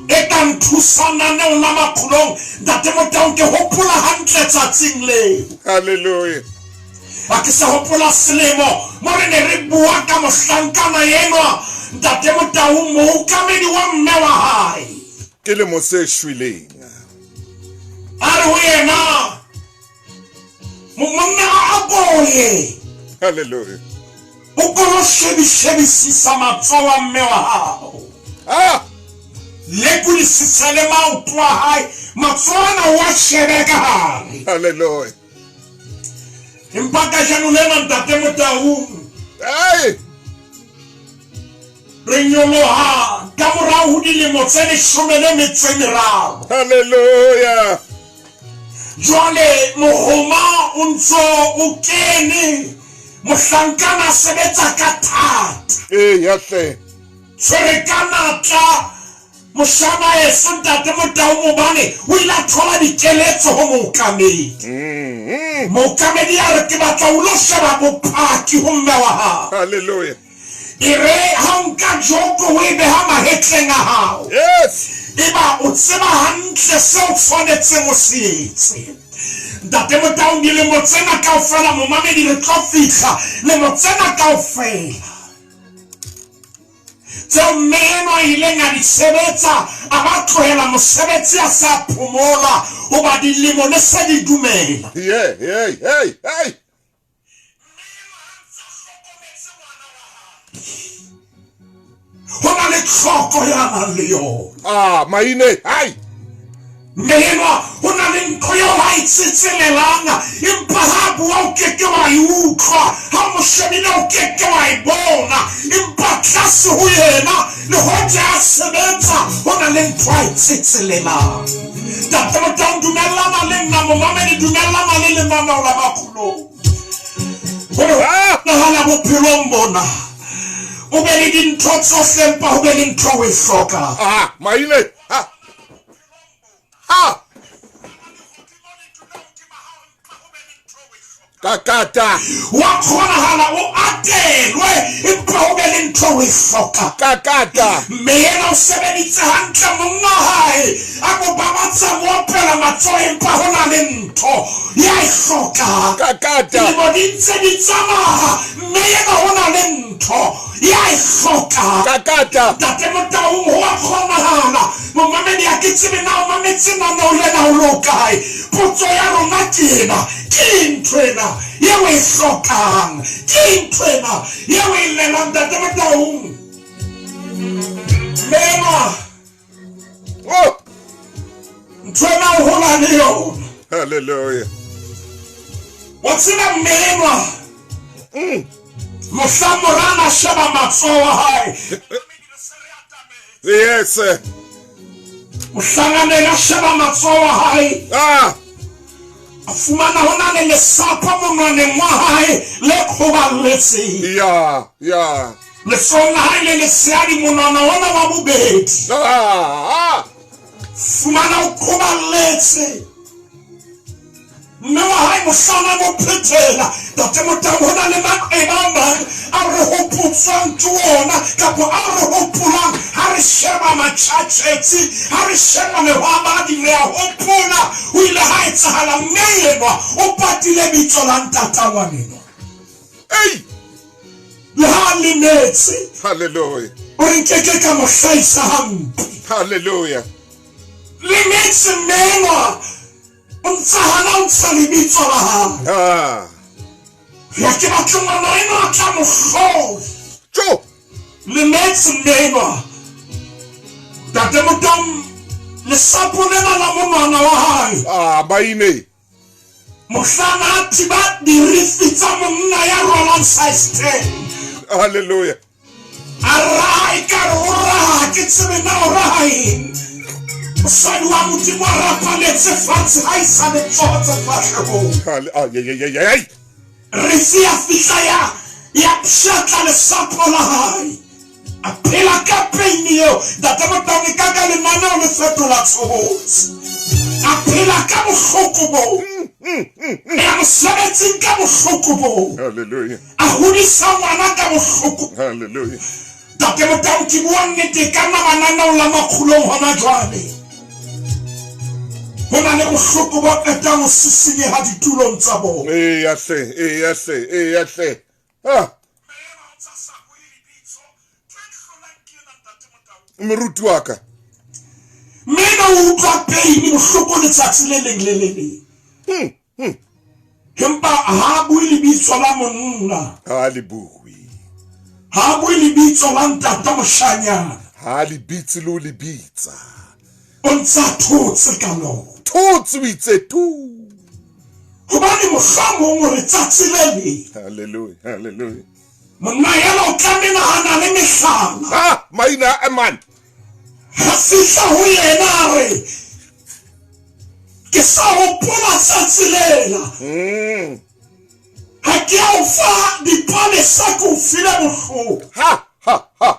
S4: e ka nthusang naneong la Makgolong. Ntate Motaung, ke hopola hantle tsatsing leo.
S1: Hallelujah.
S4: Ha ke sa hopola selemo mo re ne re bua ka mohlankana enwa, Ntate Motaung, mookamedi wa mme wa hae.
S1: Ke lemo se shweleng.
S4: A re ho yena, Monna a ko ye.
S1: Hallelujah.
S4: O ko lo shebishebisisa matsoho a mme wa hao.
S1: Ah!
S4: Lekodisisa le maoto a hae. Matsoho ana o a shebe ka hare.
S1: Hallelujah.
S4: Empa kajeno lena, Ntate Motaung,
S1: Hey!
S4: re nyoloha ka morao ho dilemo tse leshome le metso e meraro.
S1: Hallelujah.
S4: Jwale mohoma o ntso o kene, mohlankana a sebetsa ka thata.
S1: Eya hle.
S4: Tshwere ka natla moshana eso Ntate Motaung, hobane o ile a thola dikeletso ho mookamedi. Mookamedi a re, ke batla o lo sheba bopaki ho mme wa hao.
S1: Hallelujah.
S4: E re ha o nka joko o e beha mahetleng a hao.
S1: Yes.
S4: Eba o tseba hantle seo o tshwanetseng o se etse. Ntate Motaung, dilemo tsena kaofela, momamedi, re tlo fihla lemo tsena kaofela tseo mme enwa a ileng a di sebetsa, a ba tlohela mosebetsi a sa phomola hoba dilemo le se di dumela.
S1: Yeah, hey, hey, hey.
S4: Ho na le tlhoko ya nang le yona.
S1: Ah, maine, hai.
S4: Mme enwa ho na le ntho eo a e tsetselelang, empa ha a bua o ke ke wa e utlwa, ha o mo shebile o ke ke wa e bona, empa tlase ho yena, le hoja a sebetsa, ho na le ntho a e tsetselelang. Ntate Motaung, dumellana le nna, momamedi, dumellana le lenaneo la Makgolong. Hore nahana bophelong bona, o be le dintho tsohle, empa ho be le ntho o e hlokang.
S1: Ah, maine, ha. Ha. Kakata.
S4: Wa kgonahala o atelwe, empa ho be le ntho o e hlokang.
S1: Kakata.
S4: Mme yena o sebeditse hantle, monga hae a mo babatsa, mo opela matsoho, empa ho na le ntho ya e hlokang.
S1: Kakata.
S4: Dilemo di ntse di tsamaya, mme yena ho na le ntho ya e hlokang.
S1: Kakata.
S4: Ntate Motaung, ho a kgonahala. Momamedi, ha ke tsebe na o mametse naneo lena o le kae. Potso ya rona ke ena, ke eng ntho ena eo e hlokang? Ke eng ntho ena eo e llelang, Ntate Motaung? Mme enwa,
S1: Oh!
S4: ntho ena o hola le yona.
S1: Hallelujah.
S4: Wa tseba mme enwa, mohla morana a sheba matsoho a hae,
S1: Yes.
S4: mohlang a neng a sheba matsoho a hae,
S1: Ah.
S4: a fumana ho na le lesapo monwaneng wa hae le kgoballetseng.
S1: Ya, ya.
S4: Letsohong la hae le lesehadi, monwana ona wa bobedi.
S1: Ah, ah.
S4: Fumana o kgoballetse. Mme wa hae mohlang a mo phethela, Ntate Motaung, ho na le maqeba a mang ao re hopotswang ke ona, kapa ao re hopolang ha re sheba matjhatjhetsi, ha re sheba mehwabadi, re a hopola ho ile ha etsahala mme enwa o patile bitso la ntata ngwanenwa.
S1: Ei!
S4: Le ha a lemetse,
S1: Hallelujah.
S4: o re nkeke ka mo hlahisa hampe.
S1: Hallelujah.
S4: Lemetse mme enwa, o ntsa hana o ntsha lebitso la hae.
S1: Ah.
S4: Ya ke batla ngwana enwa a tla mo hlola.
S1: Jo.
S4: Lemetse mme enwa. Ntate Motaung, lesapo lena la monwana wa hae.
S1: Ah, maine.
S4: Mohlang a thiba dirifi tsa monna ya rwalang size 10.
S1: Hallelujah.
S4: A raha ekare o raha, ke tsebe na o raha eng. Mosadi wa Modimo a rapaletse fatshe ha e sa letsoho tse fahlehong.
S1: Ah, yeah, yeah, yeah, yeah.
S4: Rifi ya fihla ya ya pshatla lesapo la hae. A phela ka pain eo. Ntate Motaung, e ka ka lenaneo le fetola tshobotsi. A phela ka bohloko boo. Ya mosebetsing ka bohloko boo.
S1: Hallelujah.
S4: A hodisa ngwana ka bohloko.
S1: Hallelujah.
S4: Ntate Motaung, ke bua nnete ka nna mananeo la makgulong hona jwale. Ho na le bohloko bo qetang ho sisinyeha ditulong tsa bona.
S1: Eya hle, eya hle, eya hle. Ah. Moruti wa ka.
S4: Mme na o utlwa pain, bohloko letsatsi le leng le le leng. Empa ha bue lebitso la monna.
S1: Ha le bue.
S4: Ha bue lebitso la ntata moshanyana.
S1: Ha le bitse le o le bitsa.
S4: O ntsa thotse ka lona.
S1: Thotse o itse tu.
S4: Hobane mohlomong o re tsatsi le leng.
S1: Hallelujah, hallelujah.
S4: Monna yena o tla menahana le mehlala.
S1: Ha, maina a man.
S4: Ha fihla ho yena a re, ke sa hopola tsatsi lela. Ha ke a o fa dipalesa, ke o file bohloko.
S1: Ha, ha, ha.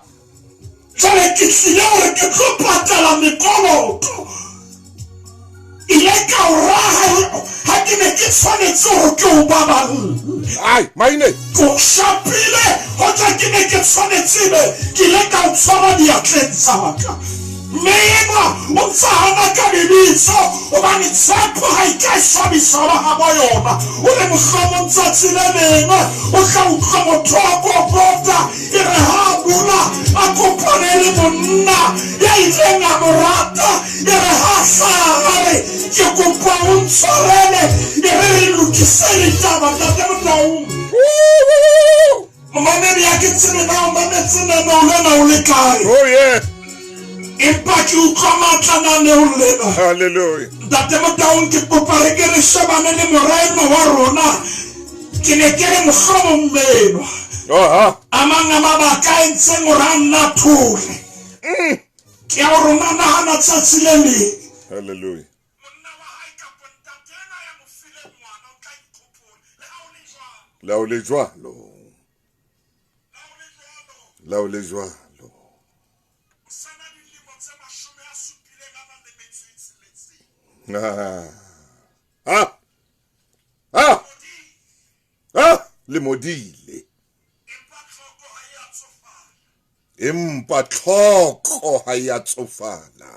S4: Jwale ke tlile hore ke tlo patala mekoloto. Ile ka o raha ha ke ne ke tshwanetse hore ke o baballe.
S1: Ai, maine.
S4: Ke o shapile hoja ke ne ke tshwanetse be ke ile ka o tshwara diatleng tsa ka. Mme enwa o ntsa hana ka lebitso hobane tshepo ha e ka e swabisa ba habo yona. O re mohlomong tsatsi le leng o tla utlwa motho a kokota, e re ha a bula a kopane le monna ya ileng a mo rata, e re ha a hlaha a re ke kopa o ntshwarele, e re re lokise ditaba. Ntate Motaung, momamedi ya ke tsebe na o mametse lenaneo lena o le kae.
S1: Oh yeah.
S4: Empa ke utlwa matla naneong lena.
S1: Hallelujah.
S4: Ntate Motaung, ke kopa re ke re shebane le mora enwa wa rona. Ke ne ke re mohlomong menwa.
S1: Aha.
S4: A mang a mabaka a entseng hore a nna thole. Ke a rona nahana tsatsi le leng.
S1: Hallelujah.
S4: Monna wa hae kapa ntate enwa ya mo fileng ngwana o tla ikgopola. Le ha o le jwalo.
S1: Le ha o le jwalo. Le ha o le jwalo. Ah. Ah. Ah, le modile. Empa tlhoko ha ya tsofala.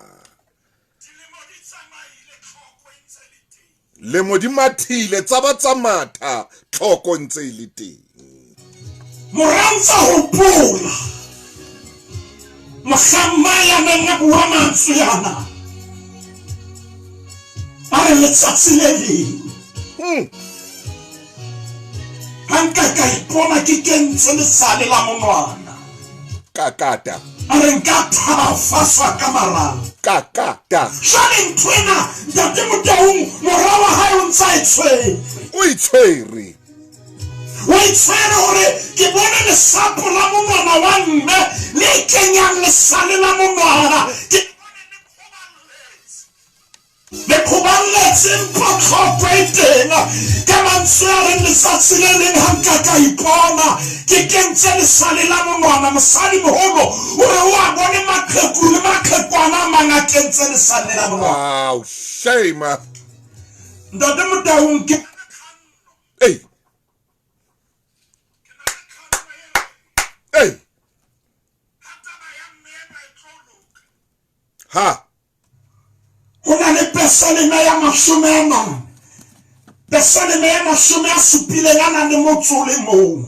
S1: Le modimathile tsa ba tsa matha tlhoko ntse e le teng.
S4: Morantsa hopola mohlang ya neng a bua mantswe ana. A re letsatsi le leng. Ha nka ka ipona ke kentse lesale la monwana.
S1: Kakata.
S4: A re nka thaba faswa ka marang.
S1: Kakata.
S4: Jwale ntho ena, Ntate Motaung, mora wa hae o ntsa e tshwere.
S1: O e tshwere.
S4: O e tshwere hore ke bone lesapo la monwana wa mme le kenyang lesale la monwana. Ke le khoballetse mpho tlhoko e teng. Ka mantswe a reng letsatsi le leng ha nka ka ipona ke kentse lesale la monwana. Mosadi moholo o re o a bone maqheku le maqhekwana a mang a kentse lesale la monwana.
S1: Wow, shame.
S4: Ntate Motaung, ke
S1: Hey. Hey. Ha.
S4: Ho na le pesaleme ya 40. Pesaleme ya 70 a nang le motso o le mong.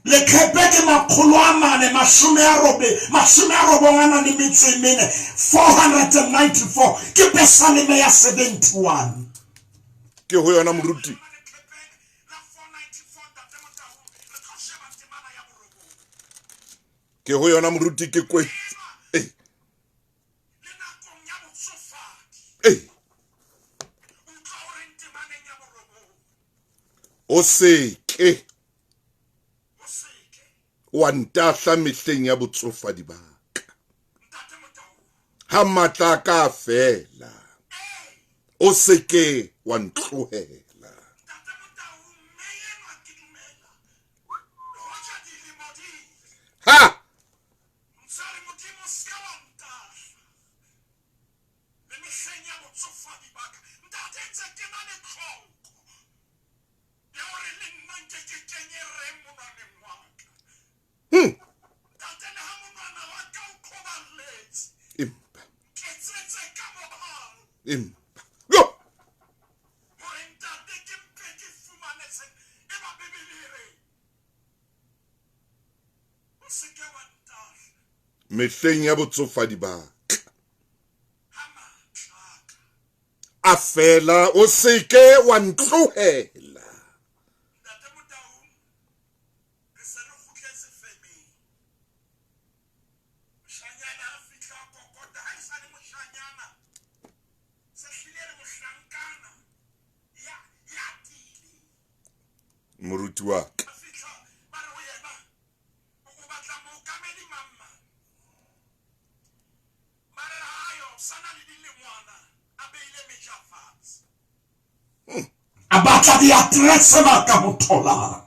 S4: Leqepe ke 499 a nang le metso e mene, 494 ke pesaleme ya 71.
S1: Ke ho yona moruti. Ke ho yona moruti ke kwe. O se ke wa ntahla mehleng ya botsofadi ba ka. Ha matla a ka fela, o se ke wa ntlohela. Ha!
S4: botsofadi ba ka ntate ntse ke na le tlhoko ya hore le nna nke ke kenye re monwaneng wa ka. Ntate le ha monwana wa ka o qhoballetse
S1: Empa
S4: ke tsetse ka mohau
S1: empa yo
S4: hore ntate ke mpe ke fumane se e ba Bibele e re o se ke wa ntahla
S1: mehleng ya botsofadi ba ka
S4: ha matla a ka
S1: a fela o seke wa ntlohela.
S4: Ntate Motaung re se re kgutletse femeng. Moshanyana a fihla a kokota ha e sa le moshanyana se hlile re mohlankana ya ya tiileng.
S1: Moruti wa ka
S4: A fihla ba re ho yena o batla mookamedi mang mang. Ba re hayo sa na le dilengwana a beile meja fatshe. A batla diaterese ba ka mo tholang.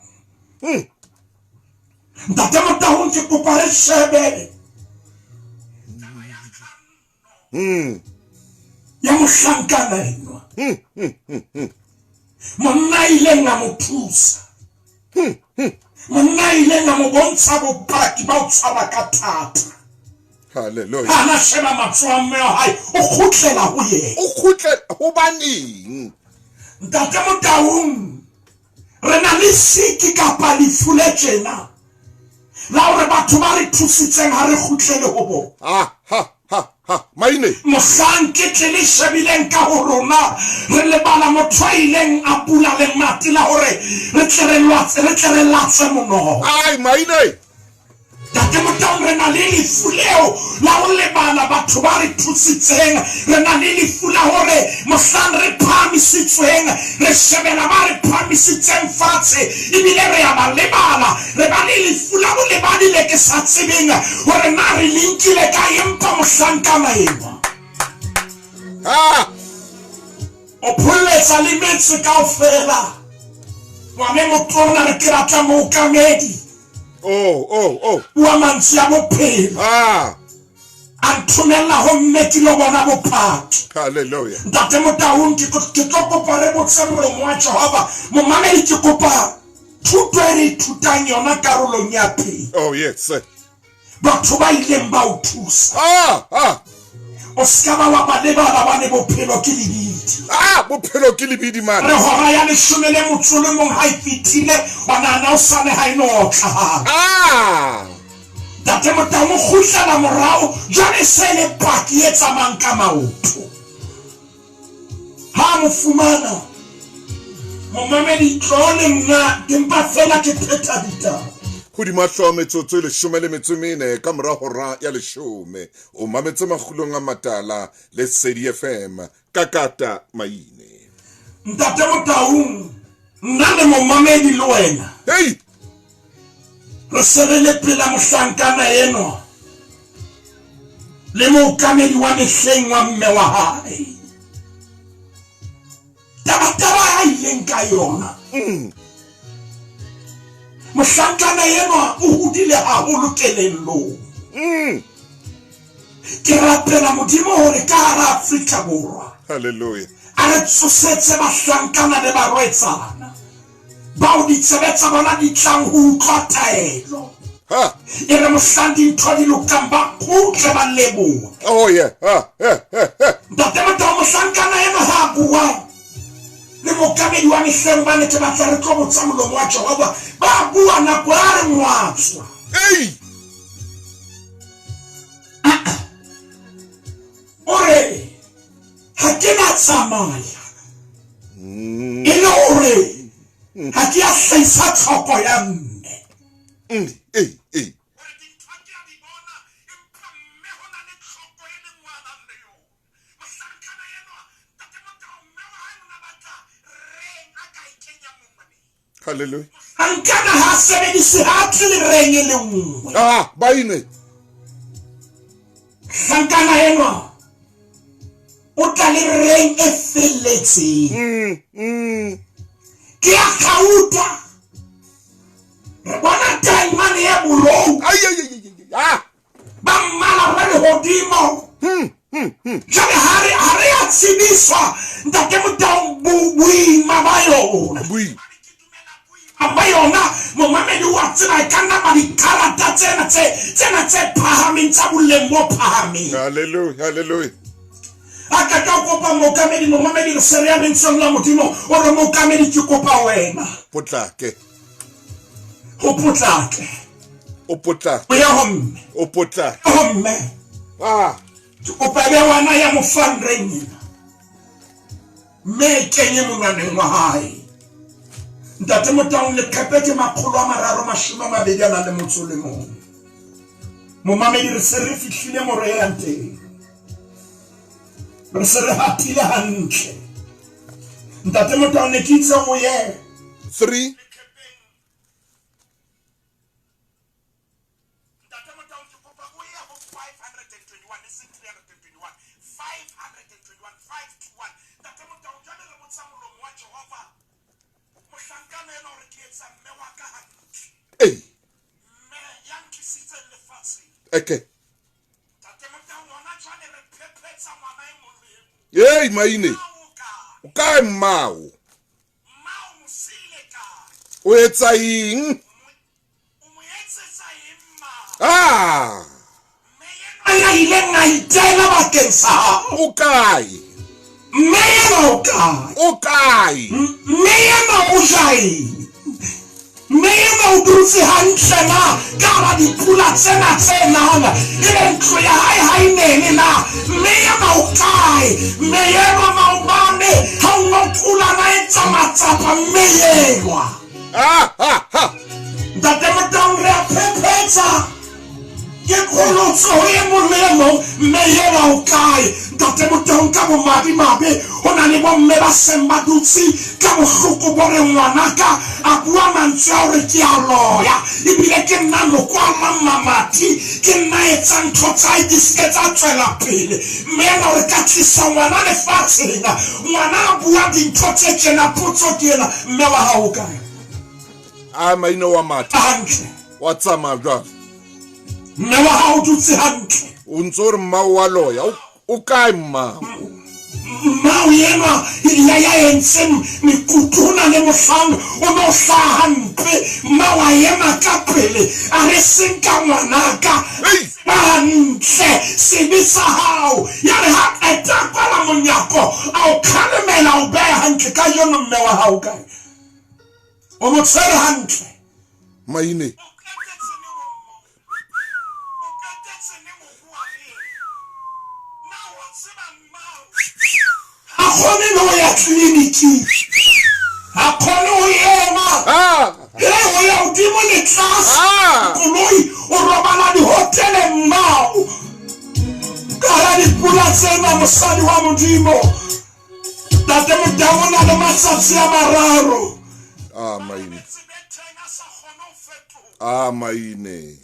S4: Ntate Motaung ke kopa re shebe taba ya kganno ya mohlankana enwa. Monna a ileng a mo thusa. Monna a ileng a mo bontsha bopaki ba ho tshwara ka thata.
S1: Hallelujah.
S4: Ha na sheba matsoho a mme wa hae, o kgutlela ho yena.
S1: O kgutle hobaneng?
S4: Ntate Motaung re na le siki kapa lefu le tjena la hore batho ba re thusitseng ha re kgutlele ho bona.
S1: Ha ha ha ha maine.
S4: Mohlang ke tle le shebileng ka ho rona re lebala motho a ileng a bula lemati la hore re tle re lwatse re tle re latswe monono.
S1: Ai maine.
S4: Ntate Motaung re na le lefu leo la ho lebala batho ba re thusitseng. Re na le lefu la hore mohlang re phahamisitsweng re shebela ba re phahamisitseng fatshe ebile re a ba lebala. Re ba le lefu la bolebadi le ke sa tsebeng hore na re le nkile kae empa mohlankana enwa
S1: Ha
S4: o pholletsa le metse kaofela. Ngwane motona re ke batla mookamedi.
S1: Oh oh oh.
S4: Bua mantswe a bophelo.
S1: Ah.
S4: A nthomella ho mme ke lo bona bopaki.
S1: Hallelujah.
S4: Ntate Motaung ke tlo kopa re botse molomo wa Jehova. Momamedi ke kopa thuto e re ithutang yona karolong ya pele.
S1: Oh yes.
S4: Batho ba ileng ba o thusa.
S1: Ah ah.
S4: O ska ba wa ba lebala bane bophelo ke lebidi.
S1: Ah bophelo ke lebidi man.
S4: Re hora ya leshome le motso le mong ha e fetile wa nahana o sane ha e no otla hape.
S1: Ah.
S4: Ntate Motaung o kgutlela morao jwale se le paki e tsamayang ka maoto. Ha mo fumana momamedi tlo le nna ke mpa fela ke phetha ditaba.
S1: Hodima hlooho metsotso e 14 ka mora hora ya 10. O mametse makgulong a matala le Lesedi FM Kakata Maine.
S4: Ntate Motaung nna le momamedi le wena.
S1: Hey!
S4: Re se re le pela mohlankana enwa le mookamedi wa mehleng wa mme wa hae. Taba a ileng ka yona. Mohlankana enwa o hodile haholo kelellong. Ke rapela Modimo hore ka hara Afrika Borwa.
S1: Hallelujah.
S4: A re tsosetse bahlankana le barwetsana bao ditsebe tsa bona di tlang ho utlwa taelo.
S1: Ha.
S4: E re mohlang dintho di lokang ba kgutle ba lebohe.
S1: Oh yeah. Ha.
S4: Ntate Motaung mohlankana enwa ha bua le mookamedi wa mehleng ba ne ke batla re tlo botsa molomo wa Jehova ba bua nako ya re ngwatswa.
S1: Hey!
S4: O re ha ke na tsamaya e le hore ha ke a hlahisa tlhoko ya mme.
S1: Hey. Hallelujah.
S4: Ankana ha sebedise ha tle le reng e le nngwe.
S1: Ah, baine.
S4: Hlankana enwa o tla le reng e felletseng. Ke a kgauta. Re bona taemane ya bolou.
S1: Ai ai ai ah.
S4: Ba mmala wa lehodimo. Jwale ha re a tsebiswa Ntate Motaung boima ba yona.
S1: Boima
S4: Ba yona momamedi wa tseba e ka nna ba dikarata tsena tse phahameng tsa boleng bo phahameng.
S1: Hallelujah, hallelujah.
S4: A ka ka kopa mookamedi, momamedi re se re ya lentsweng la Modimo, o re mookamedi ke kopa wena.
S1: Potlake.
S4: O potlake.
S1: O potlake.
S4: O ya ho mme.
S1: O potlake.
S4: Ho mme.
S1: Ah.
S4: Ke kopa be wena ya mo fang reng ena. Mme e kenye monwaneng wa hae. Ntate Motaung leqepe ke 321. Momamedi re se re fihlile mo re yang teng. Re se re hatile hantle. Ntate Motaung ne ke itse o ye.
S1: 3
S4: Ntate Motaung ke kopa o ye ho 521, e seng 321, 521, 521. Ntate Motaung jwale re botsa molomo wa Jehova. Mohlankana ena hore ke etsa mme wa ka hantle.
S1: Ei.
S4: Mme ya ntlisitseng lefatsheng.
S1: Okay.
S4: Ntate Motaung hona jwale re phephetsa ngwana e mong le e mong.
S1: Ei maine. O kae mmao?
S4: Mmao mo siile kae?
S1: O etsa eng?
S4: O mo etsetsa eng mmao?
S1: Ah.
S4: Mme yena ya ileng a itela bakeng sa hao.
S1: O kae?
S4: Mme yena o kae?
S1: O kae?
S4: Mme yena o ja eng? Mme yena o dutse hantle na ka hara dipula tsena tse nang, ebe ntlo ya hae ha e nene na? Mme yena o kae? Mme yena maobane ha o no kula na etsa matsapa, mme yenwa.
S1: Ah, ha, ha.
S4: Ntate Motaung re a phephetsa. Ke kgolotso ho e mong le e mong, mme yena o kae? Ntate Motaung ka bomadimabe ho na le bomme ba seng ba dutse ka bohloko bo re ngwanaka a bua mantswe a hore ke a loya, ebile ke nna lokwallang mamati, ke nna etsang ntho tsa hae di seke tsa tswela pele. Mme yena o re ka tlisa ngwana lefatsheng, ngwana a bua dintho tse tjena, potso ke ena, mme wa hao o kae?
S1: A maine wa matha.
S4: Hantle.
S1: Wa tsamaya jwale.
S4: Mme wa hao o dutse hantle.
S1: O ntso o re mmao wa loya, o kae mmao?
S4: Mmao yenwa ya entseng mekutu ho na le mohlang o no hlaha hampe, mmao a ema ka pele a re seng ka ngwanaka hantle sebe sa hao. Ya re ha qeta kwala monyako a o kgalemela, o beha hantle. Ka yona mme wa hao kae? O mo tshwere hantle.
S1: Maine.
S4: Ha kgone le ho ya tleliniking, ha kgone ho ema. He ho ya hodimo le tlase koloi, o robala dihoteleng mmao. Ka hara dipula tsena mosadi wa Modimo. Ntate Motaung o na le matsatsi a mararo.
S1: Ah maine. Ah maine.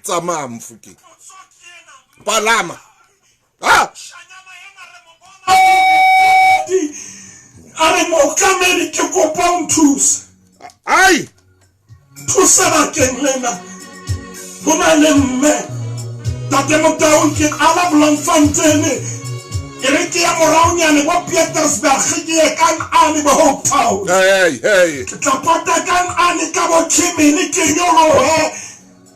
S1: Tsamaya Mofokeng. Palama. Ah!
S4: A re mookamedi ke kopa o nthuse.
S1: Ai!
S4: Thusa bakeng lena. Ho na le mme. Ntate Motaung ke qala Bloemfontein. E re ke ya moraonyane bo Pietersburg, ke ye ka Nqane bo Hopetown.
S1: Hey, hey.
S4: Ke tla pota ka Nqane ka bo Kimini ke nyolohe.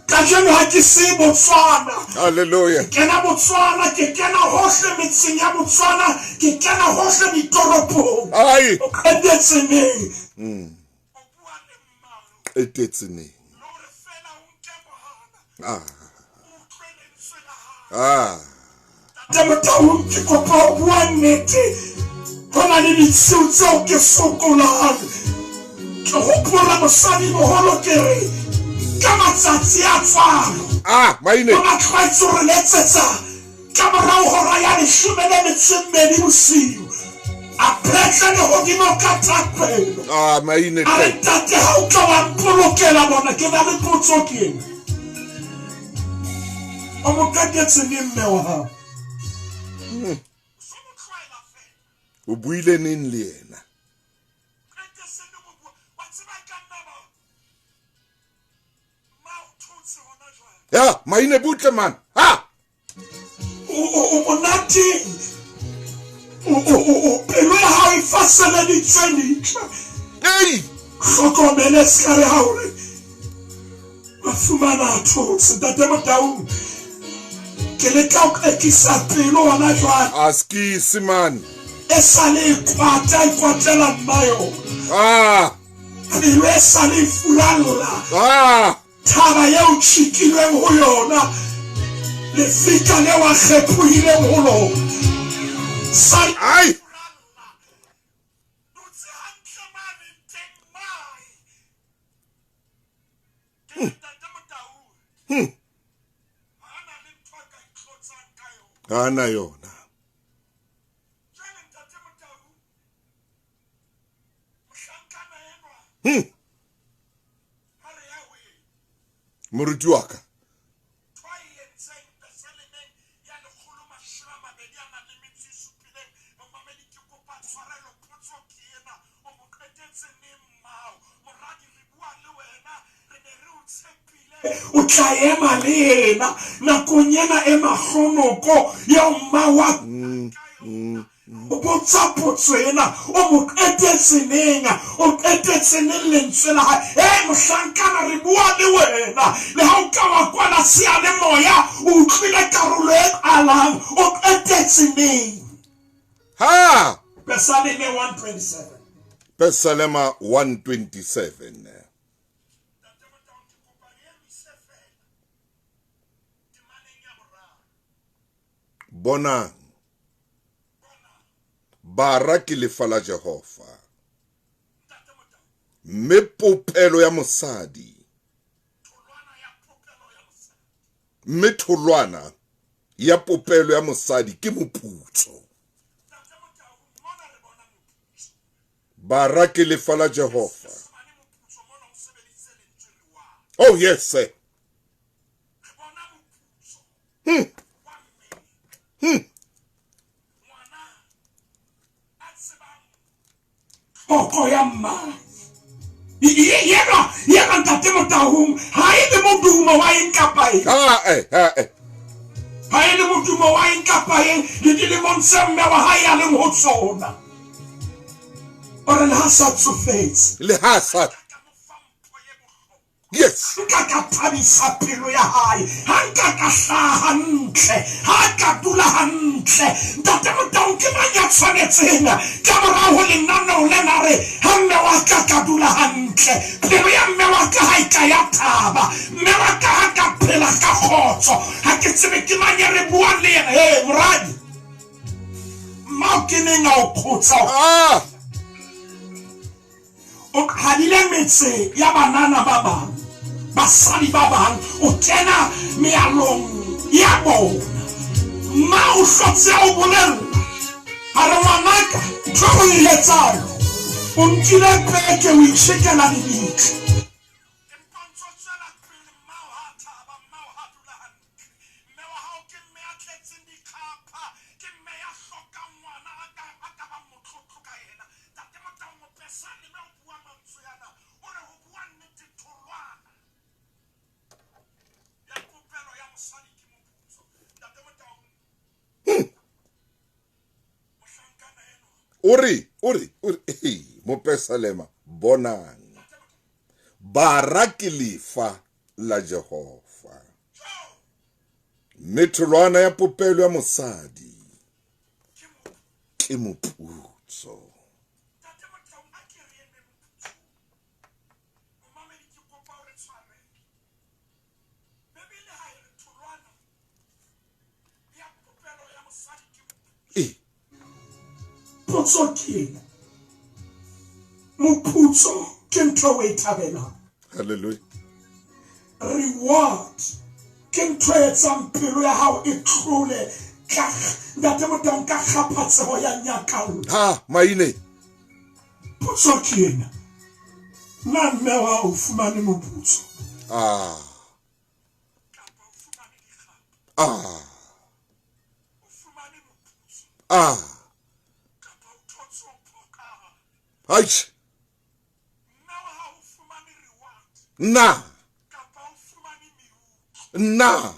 S4: Kajeno ha ke se Botswana.
S1: Hallelujah.
S4: Ke kena Botswana, ke kena hohle metseng ya Botswana, ke kena hohle ditoropong.
S1: Ai.
S4: O qetetse neng?
S1: Qetetse neng? Ah. Ah.
S4: Ntate Motaung ke kopa ho bua nnete. Ho na le ditshiu tseo ke sokolang. Ke hopola mosadi moholo ke re ka matsatsi a tswalo.
S1: Ah, maine.
S4: O na tlwaetse ho re letsetsa ka morao hora ya 12 bosiu. A phetla lehodimo ka thapelo.
S1: Ah, maine.
S4: A re ntate ha o tla wa mpolokela bona, ke na le potso ke ena. O mo qetetse neng mme wa hao?
S1: O buile neng le yena? Ya, maine butle man. Ha!
S4: O monate. O pelo ya hao e faseleditswe leihlo.
S1: Ei!
S4: Hlokomele se ka re ha o re wa fumana thotse Ntate Motaung. Ke leka ho ekisa pelo hona jwale.
S1: Askisi man.
S4: E sale e kwata e kwatela mma yona.
S1: Ah!
S4: Pelo e sale e furalla.
S1: Ah!
S4: Thaba eo tjhikilweng ho yona. Lefika leo a kgephohileng ho lona. Sa
S1: Ai! Ha na yona. Moruti wa ka.
S4: O tla ema le yena nakong ena e mahlonoko ya mma wa o botsa potso ena, o mo qetetse neng, o qetetse neng lentswe la hae. E mohlankana, re bua le wena, le ha o ka wa kwana seyalemoya, o utlwile karolo e qalang, o qetetse neng?
S1: Ha!
S4: Pesaleme 127.
S1: Pesalema 127. Bonang, bara ke lefa la Jehova, mme popelo ya mosadi, mme tholwana ya popelo ya mosadi ke moputso. Bara ke lefa la Jehova. Oh yes sir.
S4: Poko ya mma. Yena Ntate Motaung, ha e le modumo wa eng kapa eng. Ha e le modumo wa eng kapa eng, le dilemong tse mme wa hae a leng ho tsona. O re le ha sa tsofetse.
S1: Le ha sa. Yes.
S4: Nka ka thabisa pelo ya hae, ha nka ka hlaha hantle, ha ka dula hantle. Ntate Motaung ke mang ya tshwanetseng ka morao ho lenaneo lena re ha mme wa ka ka dula hantle, pelo ya mme wa ka ha e ka ya thaba, mme wa ka ha ka phela ka kgotso. Ha ke tsebe ke mang ya re buang le yena. Hey moradi, mmao ke neng a o kgotsa? O qhadile metse ya banana ba bang, basadi ba bang, o kena mealong ya bona. Mma o hlotse o bolella, a re ngwanaka, ntho o e etsang, o nkile peke o itjhekela lebitla.
S1: Ori, hey, mopesalema, bonang, bara ke lefa la Jehova, mme tholwana ya popelo ya mosadi ke moputso.
S4: Potso ke ena, moputso ke ntho o e thabelang.
S1: Hallelujah.
S4: Reward ke ntho e etsang pelo ya hao e tlole ka Ntate Motaung ka kgaphatseho ya nyakallo.
S1: Ha, maine.
S4: Potso ke ena, na mme wa o fumane moputso?
S1: Ah. Ah. Ah. Aish. Na. Na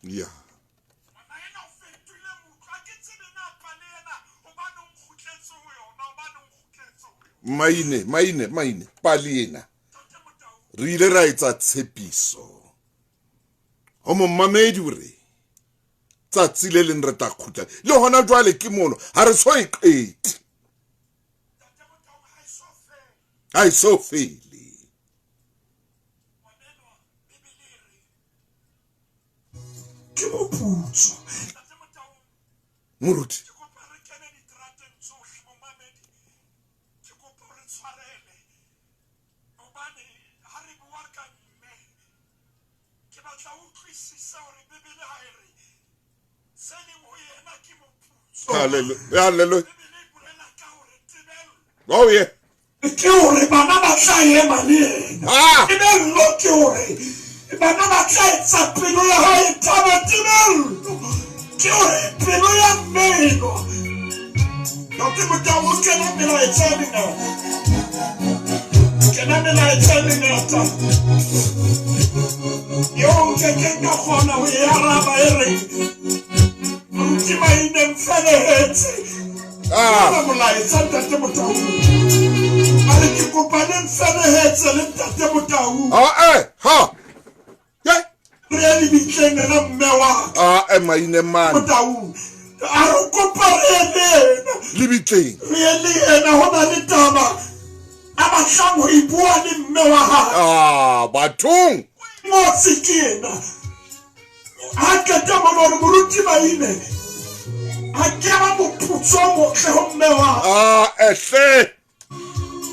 S1: Yeah. Maine, maine, maine, pale ena. Re ile ra etsa tshepiso. Ho momamedi hore tsatsi le leng re tla kgutla. Le hona jwale ke mono, ha re so e qete. Ha e so fele.
S4: Ke moputso.
S1: Moruti. Hallelujah. Hallelujah. Oh yeah.
S4: Ke hore bana ba tla ema le yena.
S1: Ah!
S4: Tebello ke hore bana ba tla etsa pelo ya hae taba. Tebello ke hore pelo ya mmelo. Ntate Motau, o kena melaetsa e mengata. Kena melaetsa e mengata. Eo nkekeng ka kgona ho e araba e reng, Moruti Maine mfelehetse.
S1: Ah.
S4: Molaetsa Ntate Motau. A re ke kopa le mfelehetse le Ntate Motau.
S1: Ah, eh, ha. Yeah.
S4: Re ye lebitleng la mme wa ka.
S1: Ah, eh, Maine man.
S4: Motau. A re kopa re ye le yena.
S1: Lebitleng.
S4: Re ye le yena, ho na le taba a batlang ho e bua le mme wa hae.
S1: Ah, bathong.
S4: Ngotse ke yena. Ha qeta mona hore Moruti Maine ha ke ba moputso o motle ho mme wa ka.
S1: Ah, ehle.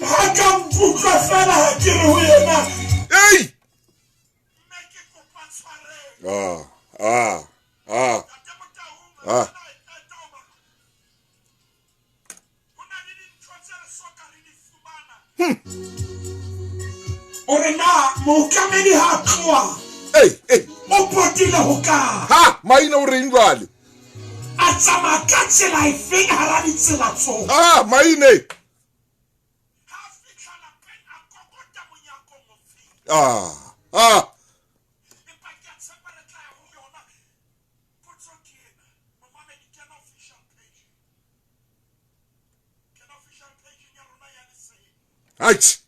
S4: Ha ka nkutlwa fela ha ke re ho yena.
S1: Ei! Ah, ah, ah. Ah.
S4: O re na mookamedi ha tloha.
S1: Ei, ei.
S4: O potile ho kae?
S1: Ha, Maine o reng jwale?
S4: A tsamaya ka tsela efeng hara ditsela tsohle?
S1: Ah, Maine. Ah, ah. Atjhe.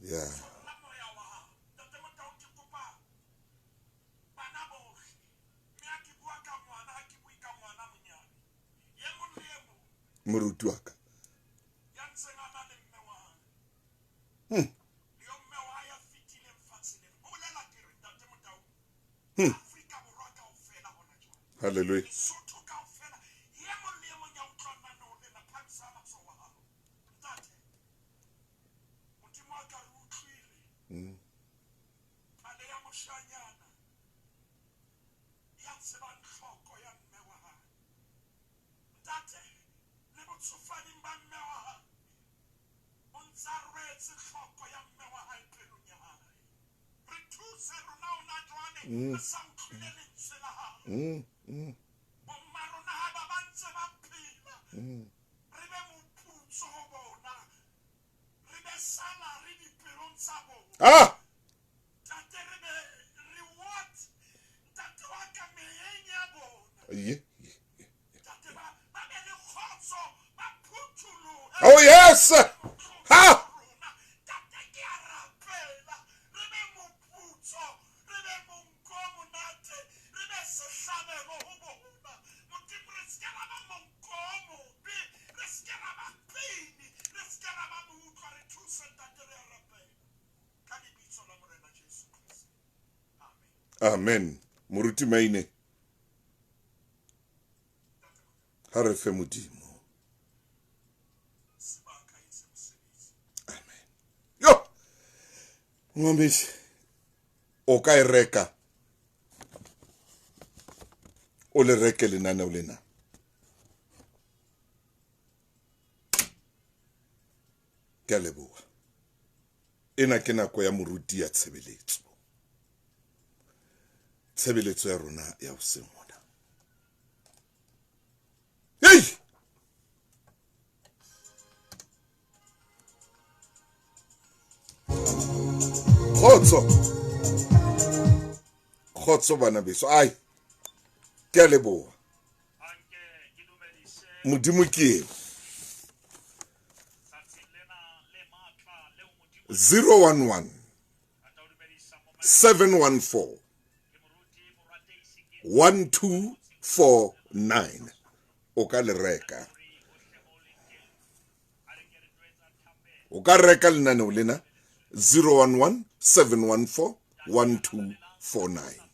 S1: Yeah. Moruti wa ka. Hallelujah. Ah! Yeah. Oh yes! Ha! Amen. Moruti Maine. Ha re fe Modimo. Amen. Yo! Ngwamedi, o ka e reka. O le reke lenaneo lena. Ke a leboha. Ena ke nako ya moruti ya tshebeletso. Tshebeletso ya rona ya hoseng hona. Hey! Kgotso. Kgotso bana beso. Ai. Ke a leboha. Modimo ke eo. 011 714 1249 o ka le reka o ka reka lenaneo lena 011 714 1249.